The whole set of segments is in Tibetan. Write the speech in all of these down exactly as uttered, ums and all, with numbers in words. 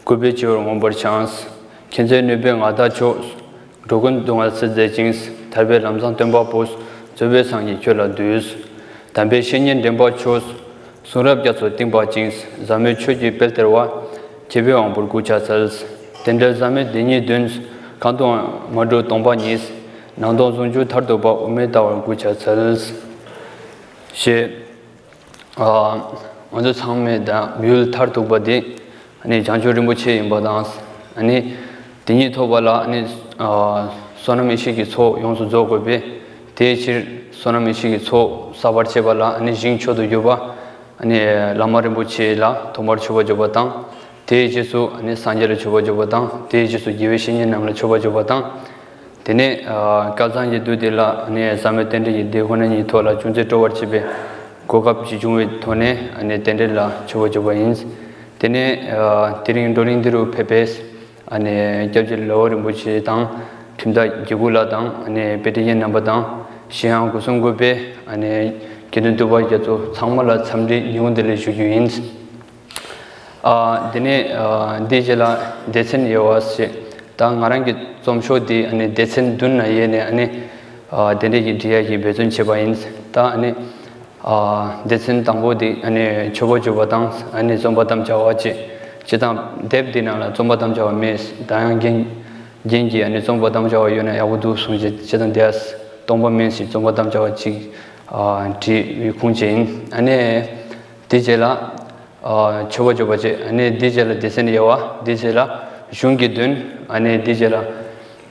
གུས་པས་སྤྱི་བོར་མངོན་པར་འཆང་། མཁྱེན་བརྩེ་ནུས་པས་མངའ་བདག་མཆོག། འགྲོ་ཀུན་སྡུག་བསྔལ་སེལ་མཛད་ཅིང་། ཐར་པའི་ལམ་བཟང་སྟོན་པ་པོ། རྩོད་པའི་སངས་རྒྱས་ཁྱོད་ལ་འདུད། དམ་པའི་བཤེས་གཉེན་འདྲེན་པ་མཆོག། གསུང་རབ་རྒྱ་མཚོ་གཏིང་དཔག་ཅིང་། ཟབ་མོའི་ཆོས་ཀྱི་དཔལ་སྟེར་བ། མཁས་པའི་དབང་པོར་གུས་ཕྱག་འཚལ། རྟེན་འབྲེལ་ཟབ་མོའི་སྡེ་ཉིད་བདུན། གང་དུའང་མ་གྲུབ་སྟོང་པ་ཉིད། སྣང་སྟོང་ཟུང་འཇུག་མཐར་ཐུག་པ། དབུ་མའི་ལྟ་བར་གུས་ཕྱག་འཚལ། ཞེས། ཨ། ང་ཚོ་ཚང་མས་ད་མི་ཡུལ་མཐར་ཐུག་པ་དེ་ནི་བྱང་ཆུབ་རིན་པོ་ཆེ་ཡིན་པ་དང་། ཨ་ནི་དེ་ཉིད་ཐོབ་པ་ལ་ཨ་ནི་ཨ། བསོད་ནམས་ཡེ་ཤེས་ཀྱི་ཚོགས་ཡོངས་སུ་རྫོགས་དགོས་པས། དེའི་ཕྱིར་བསོད་ནམས་ཡེ་ཤེས་ཀྱི་ཚོགས་བསགས་པར་བྱེད་པ་ལ་ཨ་ནི་ཞིང་མཆོག་ཏུ་གྱུར་པ་ཨ་ནི་བླ་མ་རིན་པོ་ཆེ་ལ་ཐོག་མར་མཆོད་པ་བརྗོད་པ་དང་། དེའི་རྗེས་སུ་ཨ་ནི་སངས་རྒྱས་ལ་མཆོད་པ་བརྗོད་པ་དང་། དེའི་རྗེས་སུ་དགེ་བའི་བཤེས་གཉེན་རྣམས་ལ་མཆོད་པ་བརྗོད་པ་དང་། དེ་ནས་ཨ། སྐལ་བཟང་གི་དུས་དེ་ལ་ཨ་ནི་ཟབ་མོའི་རྟེན་འབྲེལ་གྱི་སྡེ་ཁོ་ན་ཉིད་ཐོག་ལ་ཅུང་ཟད་སྤྲོ་བར་བྱེད་པའི་གོ་སྐབས་ཤིག་བྱུང་བའི་ཐོག་ནས་ཨ་ནི་རྟེན་འབྲེལ་ལ་མཆོད་པ་བརྗོད་པ་ཡིན། དེ་ནས་ཨ། དེ་རིང་བགྲོ་གླེང་འདི་རུ་ཕེབས་པའི་ཨ་ནི་སྐྱབས་རྗེ་ལའོ་རིན་པོ་ཆེ་དང་། ཁྲིམས་བདག་དགེ་སྐོས་ལགས་དང་། ཨ་ནི་དཔེ་ཁྲིད་མཁན་རྣམ་པ་དང་། གཞན་ཡང་སྒོ་གསུམ་གུས་པས་ཨ་ནི་དགེ་འདུན་འདུས་པ་རྒྱ་མཚོ་ཚང་མ་ལ་འཚམས་འདྲི་ཉིན་མོ་བདེ་ལེགས་ཞུ་རྒྱུ་ཡིན། ཨ། དེ་ནས་ཨ། འདིའི་རྗེས་ལ་སྡེ་ཚན་དབྱེ་བ་ཞེས། ད་ང་རང་གི་རྩོམ་ཤོག་འདི་ཨ་ནི་སྡེ་ཚན་བདུན་ལ་དབྱེ་ནས་ཨ་ནི་ཨ། དེ་འདྲས་ཀྱི་འབྲི་ཡག་གི་འབད་བརྩོན་བྱས་པ་ཡིན། ད་ཨ་ནི་ཨ། སྡེ་ཚན་དང་པོ་འདི་ཨ་ནི་མཆོད་པ་བརྗོད་པ་དང་། ཨ་ནི་རྩོམ་པ་དམ་བཅའ་བ་བཅས། སྤྱིར་བཏང་དེབ་འདི་ནང་ལ་རྩོམ་པ་དམ་བཅའ་བ་མེད། ད་ཡང་རྒན་རྒན་གྱིས་ཨ་ནི་རྩོམ་པ་དམ་བཅའ་བ་ཡོད་ན་ཡག་པོ་འདུག་གསུངས་བྱས། སྤྱིར་བཏང་དེ་ཡང་སྟོང་པ་མིན་ཞེས་རྩོམ་པ་དམ་བཅའ་བ་གཅིག་ཨ། བྲིས་པའི་ཁུངས་བཅས་ཡིན། ཨ་ནི་དེ་རྗེས་ལ། ཨ། མཆོད་པ་བརྗོད་པ་བཅས། ཨ་ནི་དེའི་རྗེས་ལ་སྡེ་ཚན་དབྱེ་བ། དེའི་རྗེས་ལ་གཞུང་གི་དོན། ཨ་ནི་དེའི་རྗེས་ལ་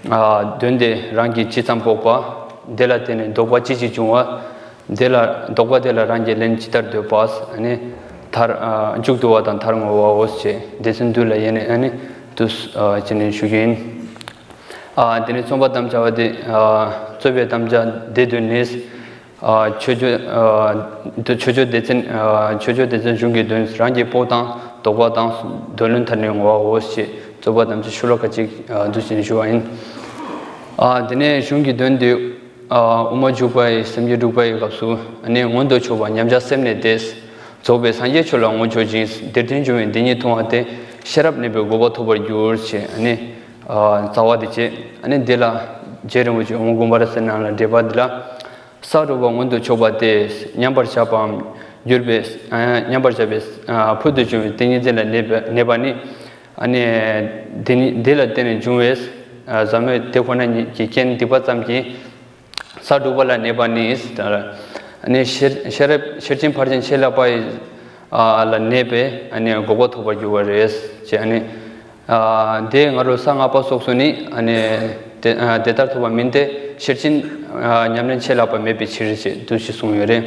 ཨ། དོན་དེ་རང་གིས་ཇི་ཙམ་དཔོག་པ། དེ་ལ་བརྟེན་ནས་དོགས་པ་ཅི་ཞིག་བྱུང་བ། དེ་ལ་དོགས་པ་དེ་ལ་རང་གིས་ལན་ཇི་ལྟར་འདེབས་པ། ཨ་ནི་མཐར་ཨ། མཇུག་བསྡུ་བ་དང་མཐར་བསྔོ་བའོ་ཞེས་སྡེ་ཚན་བདུན་ལ་དབྱེ་ནས་ཨ་ནི་དུ་ཨ། བྱས་ནས་ཞུ་རྒྱུ་ཡིན། ཨ། དེ་ནས་རྩོམ་པ་དམ་བཅའ་བ་དེ། ཨ། རྩོད་པའི་དམ་བཅའ་སྡེ་བདུན་ནི། ཨ། མཆོད་བརྗོད། ཨ། མཆོད་བརྗོད་སྡེ་ཚན། ཨ། མཆོད་བརྗོད་སྡེ་ཚན་གཞུང་གི་དོན། རང་གི་དཔོག་སྟངས་དོགས་པ་དང་། འདོད་ལན་མཐར་ནས་བསྔོ་བའོ་ཞེས་རྩོམ་པ་དམ་བཅའ་ཤོ་ལོ་ཀ་གཅིག་ཨ། འདུ་བྱས་ནས་ཞུ་བ་ཡིན། ཨ། དེ་ནས་གཞུང་གི་དོན་དེ། ཨ། དབུ་མ་འཇུག་པ་ཡི་སེམས་བསྐྱེད་དྲུག་པ་ཡི་སྐབས་སུ་ཨ་ནི་མངོན་དུ་ཕྱོགས་པ་མཉམ་གཞག་སེམས་གནས་ཏེ། རྫོགས་པའི་སངས་རྒྱས་ཆོས་ལ་ངོ་སྤྱོད་ཅིང་། འདིར་བསྟན་འབྱུང་བའི་སྡེ་ཉིད་མཐོང་བ་སྟེ། ཤེས་རབ་གནས་པའི་འགོག་པ་ཐོབ་པར་འགྱུར་ཞེས་ཨ་ནི། ཨ། རྩ་བ་དེ་བྱས། ཨ་ནི་འདི་ལ་རྗེ་རིན་པོ་ཆེ་དབུ་མ་དགོངས་པ་རབ་གསལ་ནང་ལ་འགྲེལ་པ་འདི་ལ། ས་དྲུག་པ་མངོན་དུ་ཕྱོགས་པ་སྟེ། མཉམ་པར་བཞག་པའམ་གྱུར་པའི། ཨ། མཉམ་པར་བཞག་པའི། ཨ། ཕུལ་དུ་བྱུང་བའི་ཏིང་ངེ་འཛིན་ལ་གནས་པ་གནས་པ་ནི། ཨ་ནི་འདི་ནི་འདི་ལ་བརྟེན་ནས་འབྱུང་བའི། ཨ། ཟབ་མོའི་སྡེ་ཁོ་ན་ཉིད་ཀྱི་རྐྱེན་སྡིག་པ་ཙམ་གྱིས། ས་དྲུག་པ་ལ་གནས་པ་ནི། ཨ་ནི་ཤེར་ཤེར་རབ་ཤེར་ཕྱིན་ཕར་ཕྱིན་ཕྱེད་ལྷག་པ་ཡི། ཨ། ལ་གནས་པས་ཨ་ནི་འགོག་པ་ཐོབ་པར་འགྱུར་བ་རེད་ཅེས། ཨ་ནི། ཨ། དེ་སྔ་རོལ་ས་ལྔ་པ་སོགས་སུ་ནི་ཨ་ནི་དེ་ཨ། དེ་ལྟར་ཐོབ་པ་མིན་ཏེ། ཤེར་ཕྱིན་ཨ། ཉམས་ལེན་ཕྱེད་ལྷག་པ་མེད་པའི་ཕྱིར་ཞེས་འདུ་ཞེས་གསུངས་ཡོད་རེད།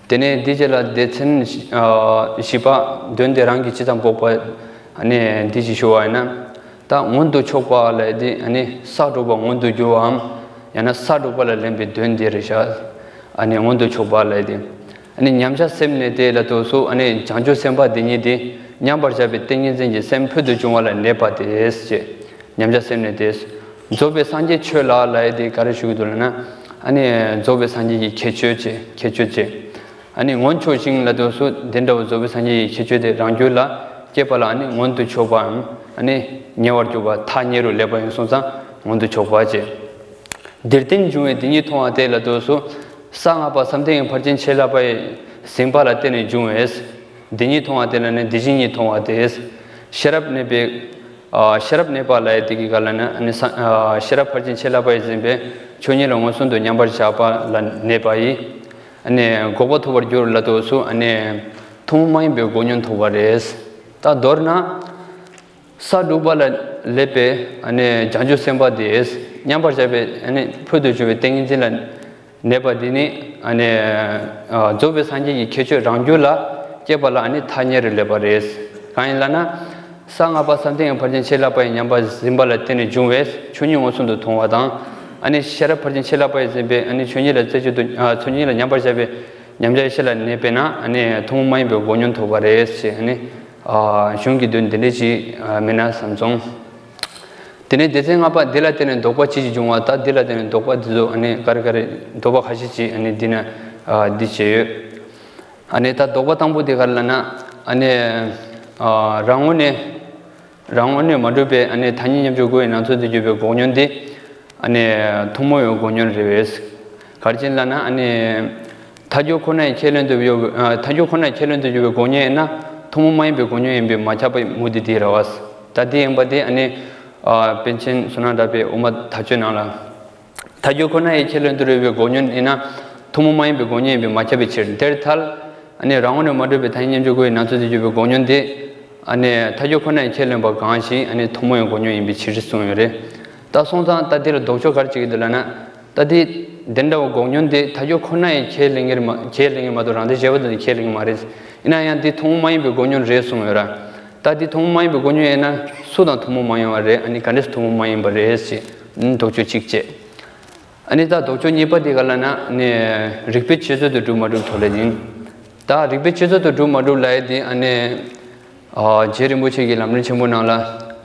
དེ་ནས་འདིའི་རྗེས་ལ་སྡེ་ཚན་ཨ། བཞི་པ། དོན་དེ་རང་གིས་ཇི་ཙམ་དཔོག་པ། ཨ་ནི་འདི་ཅིག་ཞུ་བ་ཡིན་ན། ད་མངོན་དུ་ཕྱོགས་པ་ལས་དེ་ཨ་ནི་ས་དྲུག་པ་མངོན་དུ་གྱུར་བའམ། ཡང་ན་ས་དྲུག་པ་ལ་ལེན་པའི་དོན་དེ་རེད་ཤག་ཨ་ནི་མངོན་དུ་ཕྱོགས་པ་ལས་དེ། ཨ་ནི་མཉམ་གཞག་སེམས་གནས་ཏེ་ལ་དོ་སོ། ཨ་ནི་བྱང་ཆུབ་སེམས་དཔའ་དེ་ཉིད་དེ་མཉམ་པར་བཞག་པའི་ཏིང་ངེ་འཛིན་གྱི་སེམས་ཕུལ་དུ་བྱུང་བ་ལ་གནས་པ་སྟེ་ཞེས། མཉམ་གཞག་སེམས་གནས་ཏེ། རྫོགས་པའི་སངས་རྒྱས་ཆོས་ལ་ལབ་ཡས་དེ་ག་རེ་ཞུ་གི་འདུག་ལབ་ན། ཨ་ནི་རྫོགས་པའི་སངས་རྒྱས་ཀྱི་ཁྱད་ཆོས་ཅེས། ཁྱད་ཆོས་ཅེས། ཨ་ནི་ངོ་མཚར་ཞིང་ལ་དོ་སོ། དེ་འདྲ་བའི་རྫོགས་པའི་སངས་རྒྱས་ཀྱི་ཁྱད་ཆོས་དེ་རང་རྒྱུད་ལ་སྐྱེས་པ་ལ་ཨ་ནི་མངོན་དུ་ཕྱོགས་པའམ། ཨ་ནི་ཉེ་བར་གྱུར་པ། ཐག་ཉེ་རུ་སླེབས་པ་ཡིན་སོང་ཙང་མངོན་དུ་ཕྱོགས་པ་ཅེས། འདིར་བསྟན་འབྱུང་བའི་སྡེ་ཉིད་མཐོང་བ་སྟེ་ལ་དོ་སོ། ས་ལྔ་པ་བསམ་གཏན་གྱི་ཕར་ཕྱིན་ཕྱེད་ལྷག་པ་ཡིས་ཟིན་པ་ལ་བརྟེན་ནས་འབྱུང་བས། སྡེ་ཉིད་མཐོང་བ་སྟེ་ལ་ནི་སྡེ་བཞི་ཉིད་མཐོང་བ་སྟེ། ཤེས་རབ་གནས་པའི། ཨ། ཤེས་རབ་གནས་པ་ལ་ཡི་དེ་གི་ག་ལ་ནི་ཨ་ནི་ས། ཨ། ཤེས་རབ་ཕར་ཕྱིན་ཕྱེད་ལྷག་པ་ཡིས་ཟིན་པའི་ཆོས་ཉིད་ལ་མངོན་སུམ་དུ་མཉམ་པར་བཞག་པ་ལ་གནས་པ་ཡིས། ཨ་ནི་འགོག་པ་ཐོབ་པར་འགྱུར་ལ་དོ་སོ། ཨ་ནི་ཐུན་མོང་མ་ཡིན་པའི་གོ་མྱོང་ཐོབ་པ་རེད། ད་མདོར་ན། ས་དྲུག་པ་ལ་སླེབས་པའི་ཨ་ནི་བྱང་ཆུབ་སེམས་དཔའ་དེས་མཉམ་པར་བཞག་པའི་ཨ་ནི་ཕུལ་དུ་བྱུང་བའི་ཏིང་ངེ་འཛིན་ལ་གནས་པ་འདི་ནི་ཨ་ནི་ཨ་རྫོགས་པའི་སངས་རྒྱས་ཀྱི་ཁྱད་ཆོས་རང་རྒྱུད་ལ་སྐྱེས་པ་ལ་ཨ་ནི་ཐག་ཉེ་རུ་སླེབས་པ་རེད། གང་ཡིན་ལབ་ན། ས་ལྔ་པ་བསམ་གཏན་གྱི་ཕར་ཕྱིན་ཕྱེད་ལྷག་པ་ཡིས་ཉམས་པ་ཟིན་པ་ལ་བརྟེན་ནས་འབྱུང་བའི་ཆོས་ཉིད་མངོན་སུམ་དུ་མཐོང་བ་དང་། ཨ་ནི་ཤེས་རབ་ཕར་ཕྱིན་ཕྱེད་ལྷག་པ་ཡིས་ཟིན་པའི་ཨ་ནི་ཆོས་ཉིད་ལ་རྩེ་གཅིག་ཏུ། ཨ། ཆོས་ཉིད་ལ་མཉམ་པར་བཞག་པའི་མཉམ་གཞག་ཡེ་ཤེས་ལ་གནས་པས་ན་ཨ་ནི་ཐུན་མོང་མ་ཡིན་པའི་གོ་མྱོང་ཐོབ་པ་རེད་ཅེས་ཨ་ནི། ཨ། གཞུང་གི་དོན་འདི་འདྲ་ཅིག་ཨ། མིན་ན་བསམ་སོང་། དེ་ནས་སྡེ་ཚན་ལྔ་པ་འདི་ལ་བརྟེན་ནས་དོགས་པ་ཅི་ཞིག་འབྱུང་བ། ད་འདི་ལ་བརྟེན་ནས་དོགས་པ་འདི་ཚོ་ཨ་ནི་ག་རེ་ག་རེ་དོགས་པ་ཁ་ཤས་ཅིག་ཨ་ནི་འདི་ན་ཨ། འདི་བྱས་ཡོད། ཨ་ནི་ད་དོགས་པ་དང་པོ་འདི་ག་རེ་ལབ་ན། ཨ་ནི་ཨ། རང་ངོས་ནས་ རང་ངོས་ནས་མ་གྲུབ་པའི་ཨ་ནི་ཐ་སྙད་མཉམ་སྦྱོར་དགུ་ཡི་ནང་ཚན་དུ་གྱུར་པའི་འགོག་སྙོམས་དེ་ཨ་ནི་ཐུན་མོང་བའི་འགོག་སྙོམས་རེད་པས། ག་རེ་བྱས་ལབ་ན་ཨ་ནི་མཐའ་འཇུག་ཁོ་ན་ཡི་ཁས་ལེན་དུ་ཡོད། ཨ། མཐའ་འཇུག་ཁོ་ན་ཡི་ཁས་ལེན་དུ་ཡོད་པའི་འགོག་སྙོམས་ཡིན་ན་ཐུན་མོང་མ་ཡིན་པའི་འགོག་སྙོམས་ཡིན་པས་མ་ཁྱབ་པའི་མུ་སྟེགས་དེ་རེད་པ། ད་དེ་ཡིན་པ་དེ་ཨ་ནི་ཨ། པཎ་ཆེན་བསོད་ནམས་གྲགས་པའི་དབུ་མ་དར་ལྕོག་ནང་ལ། མཐའ་འཇུག་ཁོ་ན་ཡི་ཁས་ལེན་དུ་ཡོད་པའི་འགོག་སྙོམས་ཡིན་ན་ཐུན་མོང་མ་ཡིན་པའི་འགོག་སྙོམས་ཡིན་པས་མ་ཁྱབ་པའི་ཕྱིར། དེར་ཐལ། ཨ་ནི་རང་ངོས་ནས་མ་གྲུབ་པའི་ཐ་སྙད་མཉམ་སྦྱོར་དགུ་ཡི་ནང་ཚན་དུ་གྱུར་པའི་འགོག་སྙོམས་དེ་ཨ་ནི་མཐའ་འཇུག་ཁོ་ན་ཡི་ཁས་ལེན་པ་གང་ཞིག་ཨ་ནི་ཐུན་མོང་བའི་འགོག་སྙོམས་ཡིན་པའི་ཕྱིར་གསུངས་ཡོད་རེད། ད་སོང་ཙང་ད་འདི་ལ་ལྡོག་ཕྱོགས་ག་རེ་བྱེད་ཀྱི་འདུག་ལབ་ན། ད་འདི་འདི་འདྲ་བའི་འགོག་སྙོམས་དེ་མཐའ་འཇུག་ཁོ་ན་ཡི་ཁས་ལེན་གྱི་རེད་མ། ཁས་ལེན་གྱི་མ་གཏོགས་རང་སྡེ་གཞན་པ་དེ་ཁས་ལེན་གྱི་མ་རེད། ཡིན་ན་ཡང་འདི་ཐུན་མོང་མ་ཡིན་པའི་འགོག་སྙོམས་རེད་གསུངས་ཡོད་ར། ད་འདི་ཐུན་མོང་མ་ཡིན་པའི་འགོག་སྙོམས་ཡིན་ན་སུ་དང་ཐུན་མོང་མ་ཡིན་པ་རེད། ཨ་ནི་ག་འདྲས་སུ་ཐུན་མོང་མ་ཡིན་པ་རེད་ཅེས་ལྡོག་ཕྱོགས་གཅིག་བྱས། ཨ་ནི་ད་ལྡོག་ཕྱོགས་གཉིས་པ་དེ་ག་ལབ་ན་ཨ་ནི་རིགས་པས་དཔྱད་བཟོད་དུ་གྲུབ་མ་གྲུབ་ཐོག་ལ་ཡིན། ད་རིགས་པས་དཔྱད་བཟོད་དུ་གྲུབ་མ་གྲུབ་ལབ་ཡས་དེ་ཨ་ནི། ཨ། རྗེ་རིན་པོ་ཆེ་གི་ལམ་རིམ་ཆེན་པོ་ནང་ལ།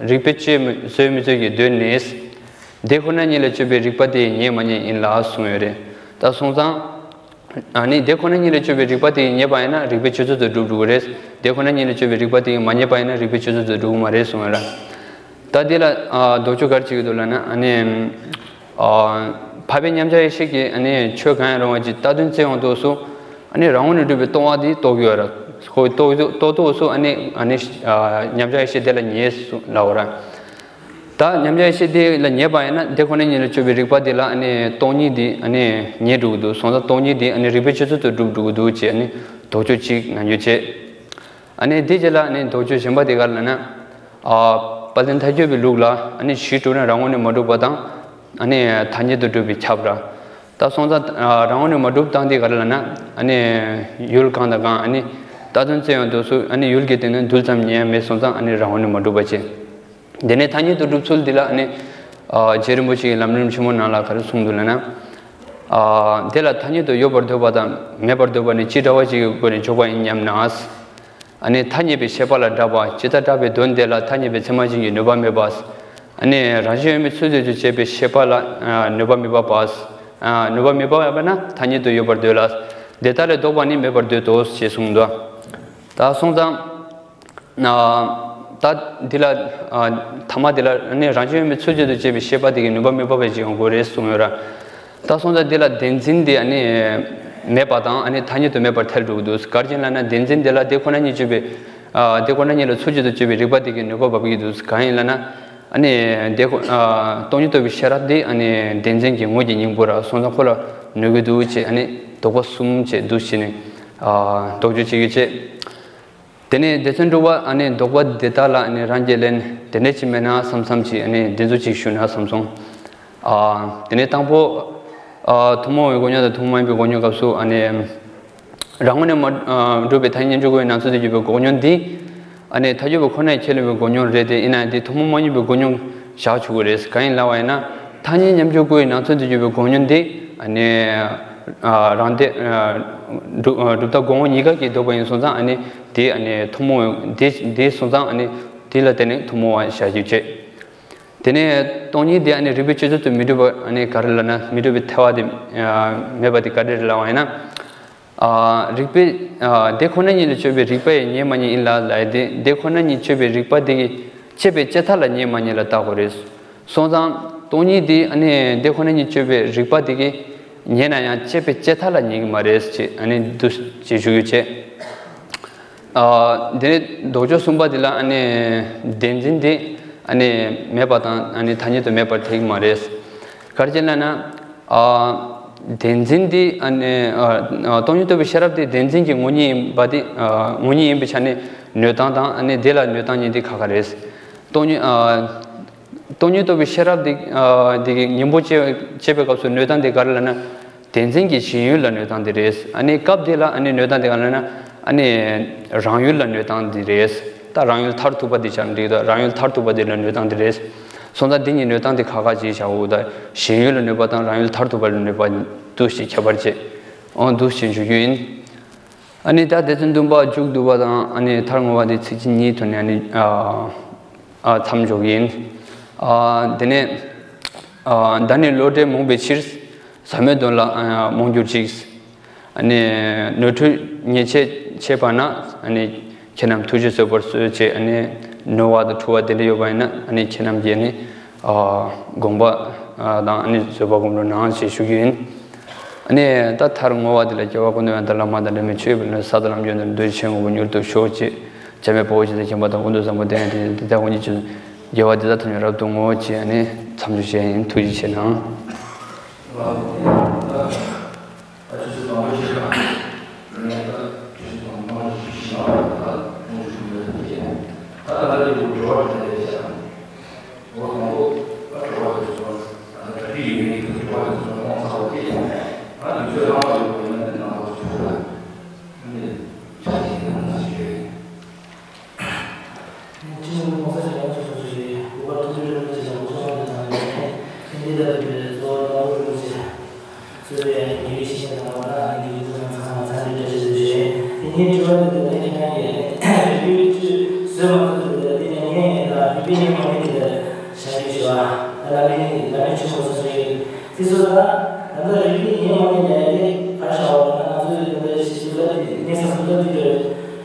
རིགས་པས་དཔྱད་མི་བཟོད་མི་བཟོད་ཀྱི་དོན་ནི། དེ་ཁོ་ན་ཉིད་ལ་དཔྱོད་པའི་རིགས་པ་དེ་ཡི་ངེས་མ་ངེས་ཡིན་ལ་གསུངས་ཡོད་རེད། ད་སོང་ཙང་། ཨ་ནི་དེ་ཁོ་ན་ཉིད་ལ་དཔྱོད་པའི་རིགས་པ་དེ་ཡི་ངེས་པ་ཡིན་ན་རིགས་པས་དཔྱད་བཟོད་དུ་གྲུབ་འགྲོ་གི་རེད། དེ་ཁོ་ན་ཉིད་ལ་དཔྱོད་པའི་རིགས་པ་དེ་ཡི་མ་ངེས་པ་ཡིན་ན་རིགས་པས་དཔྱད་བཟོད་དུ་གྲུབ་ཀྱི་མ་རེད་གསུངས་ཡོད་ར། ད་འདི་ལ་ཨ་ལྡོག་ཕྱོགས་ག་རེ་བྱེད་ཀྱི་འདུག་ལབ་ན་ཨ་ནི། ཨ། འཕགས་པའི་མཉམ་གཞག་ཡེ་ཤེས་ཀྱིས་ཨ་ནི་ཆོས་གང་ཡང་རུང་བ་ཅིག་རྟག་དོན་བཙལ་ཡོང་དུས་སུ། ཨ་ནི་རང་ངོས་ནས་གྲུབ་པའི་སྟོང་པ་དེ་རྟོགས་ཡོད་ར། ཁོས་རྟོགས་རྟོགས་དུས་སུ་ཨ་ནི་ཨ་ནི། ཨ། མཉམ་གཞག་ཡེ་ཤེས་དེ་ལ་ངེས་སོ་ལབ་པ་ར། ད་མཉམ་གཞག་ཡེ་ཤེས་དེ་ལ་ངེས་པ་ཡིན་ན་དེ་ཁོ་ན་ཉིད་ལ་དཔྱོད་པའི་རིགས་པ་དེ་ལ་ཨ་ནི་སྟོང་ཉིད་དེ་ཨ་ནི་ངེས་འགྲོ་གི་འདུག་སོང་ཙང་སྟོང་ཉིད་དེ་ཨ་ནི་རིགས་པས་དཔྱད་བཟོད་དུ་གྲུབ་འགྲོ་གི་འདུག་ཅེས་ཨ་ནི་ལྡོག་ཕྱོགས་གཅིག་ནང་ཡོད་བྱས། ཨ་ནི་དེ་རྗེས་ལ་ཨ་ནི་ལྡོག་ཕྱོགས་གཞན་པ་དེ་ག་རེ་ལབ་ན། ཨ། དཔལ་ལྡན་མཐའ་དཔྱོད་པའི་ལུགས་ལ་ཨ་ནི་གཞི་གྲུབ་ན་རང་ངོས་ནས་མ་གྲུབ་པ་དང་། ཨ་ནི་ཐ་སྙད་དུ་གྲུབ་པས་ཁྱབ་ར། ད་སོང་ཙང་ཨ་རང་ངོས་ནས་མ་གྲུབ་སྟངས་དེ་ག་རེ་ལབ་ན། ཨ་ནི་ཡུལ་གང་དང་གང་ཨ་ནི་རྟག་དོན་བཙལ་ཡོང་དུས་སུ་ཨ་ནི་ཡུལ་གྱི་སྟེང་ན་རྡུལ་ཙམ་ཉིད་ཡང་མེད་སོང་ཙང་ཨ་ནི་རང་ངོས་ནས་མ་གྲུབ་པ་བྱས། དེ་ནས་ཐ་སྙད་དུ་གྲུབ་ཚུལ་འདི་ལ་ཨ་ནི། ཨ། རྗེ་རིན་པོ་ཆེ་གི་ལམ་རིམ་ཆེན་མོ་ནང་ལ་ག་རེ་གསུངས་འདུག་ལབ་ན། ཨ། དེ་ལ་ཐ་སྙད་དུ་ཡོད་པར་འདོད་པ་དང་མེད་པར་འདོད་པ་ནི་ཅི་འདྲ་བ་ཞིག་གི་སྒོ་ནས་འཇོག་པ་ཡིན་སྙམ་ན། ཨ་ནི་ཐ་སྙད་པའི་ཤེས་པ་ལ་སྒྲ་པ་ཇི་ལྟར་སྒྲ་པའི་དོན་དེ་ལ་ཐ་སྙད་པའི་ཚད་མ་ཅན་གྱི་ནུས་པ་མེད་པ། ཨ་ནི་རང་བཞིན་ཡོད་མེད་ཚུལ་དུ་བྱེད་པའི་ཤེས་པ་ལ་ཨ་ནུས་པ་མེད་པ་པ། ཨ། ནུས་པ་མེད་པ་པ་ན་ཐ་སྙད་དུ་ཡོད་པར་འདོད་ལ། དེ་ལྟར་ལས་ལྡོག་པ་ནི་མེད་པར་འདོད་དོ་ཞེས་གསུངས་འདུག་ད་སོང་ཙང་། ཨ། ད་འདི་ལ། ཨ། ཐ་མ་འདི་ལ་ནི་རང་བཞིན་ཡོད་མེད་ཚུལ་གཅིག་ཏུ་བྱེད་པའི་ཤེས་པ་དེ་གི་ནུས་པ་མེད་པ་བས་ཅི་ཡོང་དགོས་རེད་གསུངས་ཡོད་ར། ད་སོང་ཙང་འདི་ལ་བདེན་འཛིན་དེ་ཨ་ནི་མེད་པ་དང་ཨ་ནི་ཐ་སྙད་དུ་མེད་པར་ཐལ་འགྲོ་གི་འདུག་ག་རེ་བྱས་ལབ་ན་བདེན་འཛིན་དེ་ལ་དེ་ཁོ་ན་ཉིད་དཔྱོད་པའི། ཨ། དེ་ཁོ་ན་ཉིད་ལ་ཚུལ་གཅིག་ཏུ་དཔྱོད་པའི་རིགས་པ་དེ་གི་ནུས་པ་འབབ་ཀྱི་འདུག་གང་ཡིན་ལབ་ན། ཨ་ནི་དེ་ཁོ། ཨ། སྟོང་ཉིད་རྟོགས་པའི་ཤེས་རབ་དེ་ཨ་ནི་བདེན་འཛིན་གྱི་དངོས་ཀྱི་སྙིང་པོ་ར་སོང་ཙང་ཁོ་ལ་ནུས་ཀྱི་འདུག་ཅེས་ཨ་ནི་ལྡོག་པ་གསུམ་བྱས་འདུག་བྱས་ནས། ཨ། ལྡོག་ཕྱོགས་བྱེད་ཀྱི་བྱས། དེ་ནས་སྡེ་ཚན་དྲུག་པ་ཨ་ནི་ལྡོག་པ་དེ་དག་ལ་ཨ་ནི་རང་གིས་ལན་དེ་འདྲ་ཅིག་མེད་ན་བསམ་བསམ་ཅིག་ཨ་ནི་འདི་ཚོ་ཅིག་ཞུ་ན་བསམ་སོང་། ཨ། དེ་ནས་དང་པོ། ཨ། ཐུན་མོང་བའི་འགོག་སྙོམས་དང་ཐུན་མོང་མ་ཡིན་པའི་འགོག་སྙོམས་སྐབས་སུ་ཨ་ནི། རང་ངོས་ནས་མ། ཨ། གྲུབ་པའི་ཐ་སྙད་མཉམ་སྦྱོར་དགུ་ཡི་ནང་ཚན་དུ་གྱུར་པའི་འགོག་སྙོམས་འདི། ཨ་ནི་མཐའ་དཔྱོད་པ་ཁོ་ནས་ཁས་ལེན་པའི་འགོག་སྙོམས་རེད་དེ་ཡིན་ན་ཡང་འདི་ཐུན་མོང་མ་ཡིན་པའི་འགོག་སྙོམས་བཞག་ཆོག་གི་རེད། གང་ཡིན་ལབ་པ་ཡིན་ན། ཐ་སྙད་མཉམ་སྦྱོར་དགུ་ཡི་ནང་ཚན་དུ་གྱུར་པའི་འགོག་སྙོམས་འདི། ཨ་ནི། ཨ། རང་སྡེ། ཨ། གྲུབ། ཨ། གྲུབ་མཐའ་དགོངས་པ་གཉིས་ཀ་གི་ལྡོག་པ་ཡིན་སོང་ཙང་ཨ་ནི། དེ་ཨ་ནི་ཐུན་མོང་། དེ་དེ་སོང་ཙང་ཨ་ནི། དེ་ལ་བརྟེན་ནས་ཐུན་མོང་བ་བཞག་རྒྱུ་བྱས། དེ་ནས་སྟོང་ཉིད་དེ་ཨ་ནི་རིགས་པས་དཔྱད་བཟོད་དུ་མི་འགྲུབ་པ་ཨ་ནི་ག་རེ་ལབ་ན་མི་འགྲུབ་པའི་ཐལ་བ་དེ་མེད་པ་དེ་ག་རེ་རེད་ལབ་པ་ཡིན་ན། ཨ། རིགས་པས། ཨ། དེ་ཁོ་ན་ཉིད་ལ་དཔྱོད་པའི་རིགས་པ་ཡི་ངེས་མ་ངེས་ཡིན་ལ་ལབ་ཡ་དེ་དེ་ཁོ་ན་ཉིད་དཔྱོད་པའི་རིགས་པ་དེ་གི་དཔྱད་པའི་དཔྱད་མཐའ་ལ་ངེས་མ་ངེས་ལ་བལྟ་དགོས་རེད། སོང་ཙང་སྟོང་ཉིད་དེ་ཨ་ནི་དེ་ཁོ་ན་ཉིད་དཔྱོད་པའི་རིགས་པ་དེ་གི་ངེས་ན་ཡང་དཔྱད་པའི་དཔྱད་མཐའ་ལ་ངེས་ཀྱི་མ་རེད་ཅེས་ཨ་ནི་འདུ་ཅེས་ཞུ་རྒྱུ་བྱས། ཨ། དེ་ནས་ལྡོག་ཕྱོགས་གསུམ་པ་དེ་ལ་ཨ་ནི་བདེན་འཛིན་དེ་ཨ་ནི་མེད་པ་དང་ཨ་ནི་ཐ་སྙད་དུ་མེད་པར་ཐལ་གྱི་མ་རེད། ག་རེ་བྱས་ན་ན། ཨ། བདེན་འཛིན་དེ་ཨ་ནི། ཨ། སྟོང་ཉིད་རྟོགས་པའི་ཤེས་རབ་དེ་བདེན་འཛིན་གྱི་དངོས་གཉིས་ཡིན་པ་དེ། ཨ། དངོས་གཉིས་ཡིན་པའི་ཆ་ནས་ནུས་སྟངས་དང་ཨ་ནི་དེ་ལ་ནུས་སྟངས་གཉིས་དེ་ཁ་ཁ་རེད། སྟོང་ཉིད། ཨ། སྟོང་ཉིད་རྟོགས་པའི་ཤེས་རབ་དེ། ཨ། དེ་གི་གཉེན་པོ་བྱེད་བྱེད་པའི་སྐབས་སུ་ནུས་སྟངས་དེ་ག་རེ་ལབ་ན། བདེན་འཛིན་གྱི་ཞེན་ཡུལ་ལ་ནུས་སྟངས་དེ་རེད། ཨ་ནི་སྐབས་དེ་ལ་ཨ་ནི་ནུས་སྟངས་དེ་ག་རེ་ལབ་ན། ཨ་ནི་རང་ཡུལ་ལ་ནུས་སྟངས་དེ་རེད། ད་རང་ཡུལ་མཐར་ཐུག་པ་དེ་ཆགས་འགྲིག་ད་རང་ཡུལ་མཐར་ཐུག་པ་དེ་ལ་ནུས་སྟངས་དེ་རེད། སོང་ཙང་འདི་གཉིས་ནུས་སྟངས་དེ་ཁ་ཁ་ཅིག་བྱའོ། ད་ཞེན་ཡུལ་ལ་ནུས་པ་དང་རང་ཡུལ་མཐར་ཐུག་པ་ལ་ནུས་པ་འདུ་ཞེས་ཁྱད་པར་བྱེད། འོ་འདུ་ཞེས་འཇུག་རྒྱུ་ཡིན། ཨ་ནི་ད་སྡེ་ཚན་བདུན་པ་མཇུག་བསྡུ་བ་དང་ཨ་ནི་མཐར་བསྔོ་བ་དེ་ཚིག་གཅིག་གཉིས་ཐོག་ནས་ཨ་ནི་ཨ་ཨ་མཚམས་འཇོག་གི་ཡིན། ཨ་དེ་ནས་ཨ་བདག་ནི་བློ་བྲལ་རྨོངས་པའི་ཕྱིར། ཟབ་མོའི་དོན་ལ་ཨ་རྨོངས་གྱུར་ཅིག་ཨ་ནི་ནོར་འཁྲུལ་ཉེས་ཆད་ཆད་པ་ན། ཨ་ནི་ཁྱེད་རྣམས་ཐུགས་རྗེས་བཟོད་པར་གསོལ་ཅེས་ཨ་ནི་ ནོར་བ་དང་འཁྲུལ་བ་དེ་འདྲ་ཡོད་པ་ཡིན་ན་ཨ་ནི་ཁྱེད་རྣམས་ཀྱིས་ནི་ཨ་དགོངས་པ་ཨ་དང་ཨ་ནི་བཟོད་པ་སྒོམ་རོགས་གནང་ཞེས་ཞུ་རྒྱུ་ཡིན། ཨ་ནི་ད་མཐར་བསྔོ་བ་འདི་ལ་སྐྱེ་བ་ཀུན་ཏུ་ཡང་དག་བླ་མ་དང་འབྲལ་མེད་མཆོད་པའི་ལུས་ས་དང་ལམ་གྱི་དོན་འདུ་བྱེད་ཆེན་པོ་མྱུར་དུ་ཤོག་ཅེས་འཇམ་དཔལ་དཔའ་བོས་ཇི་ལྟར་མཁྱེན་པ་དང་། ཀུན་ཏུ་བཟང་པོ་དེ་ཡང་དེ་བཞིན་དེ་ལྟར་འོ་ཉིད་ཀྱི་དགེ་བ་འདི་དག་ཐམས་ཅད་རབ་ཏུ་བསྔོ་ཅེས་ཨ་ནི་མཚམས་སྦྱོར་བཤད་ཡིན། ཐུགས་རྗེ་ཆེ་གནང་། དེ་ཚོ་ད་ད་ལྟ་རིག་པའི་ཉམས་མྱོང་དེ་ལ་ད་ང་ཚོས་ད་ལྟ་རིག་པའི་ཉམས་མྱོང་དེ་ལ་ཡང་དེ་ག་རེ་བྱ་བ་ལ་ང་ཚོས་ད་ལྟ་ཞིབ་ཞིབ་ལ་དེ་གནས་ས་སུ་ད་དེ་འདྲ་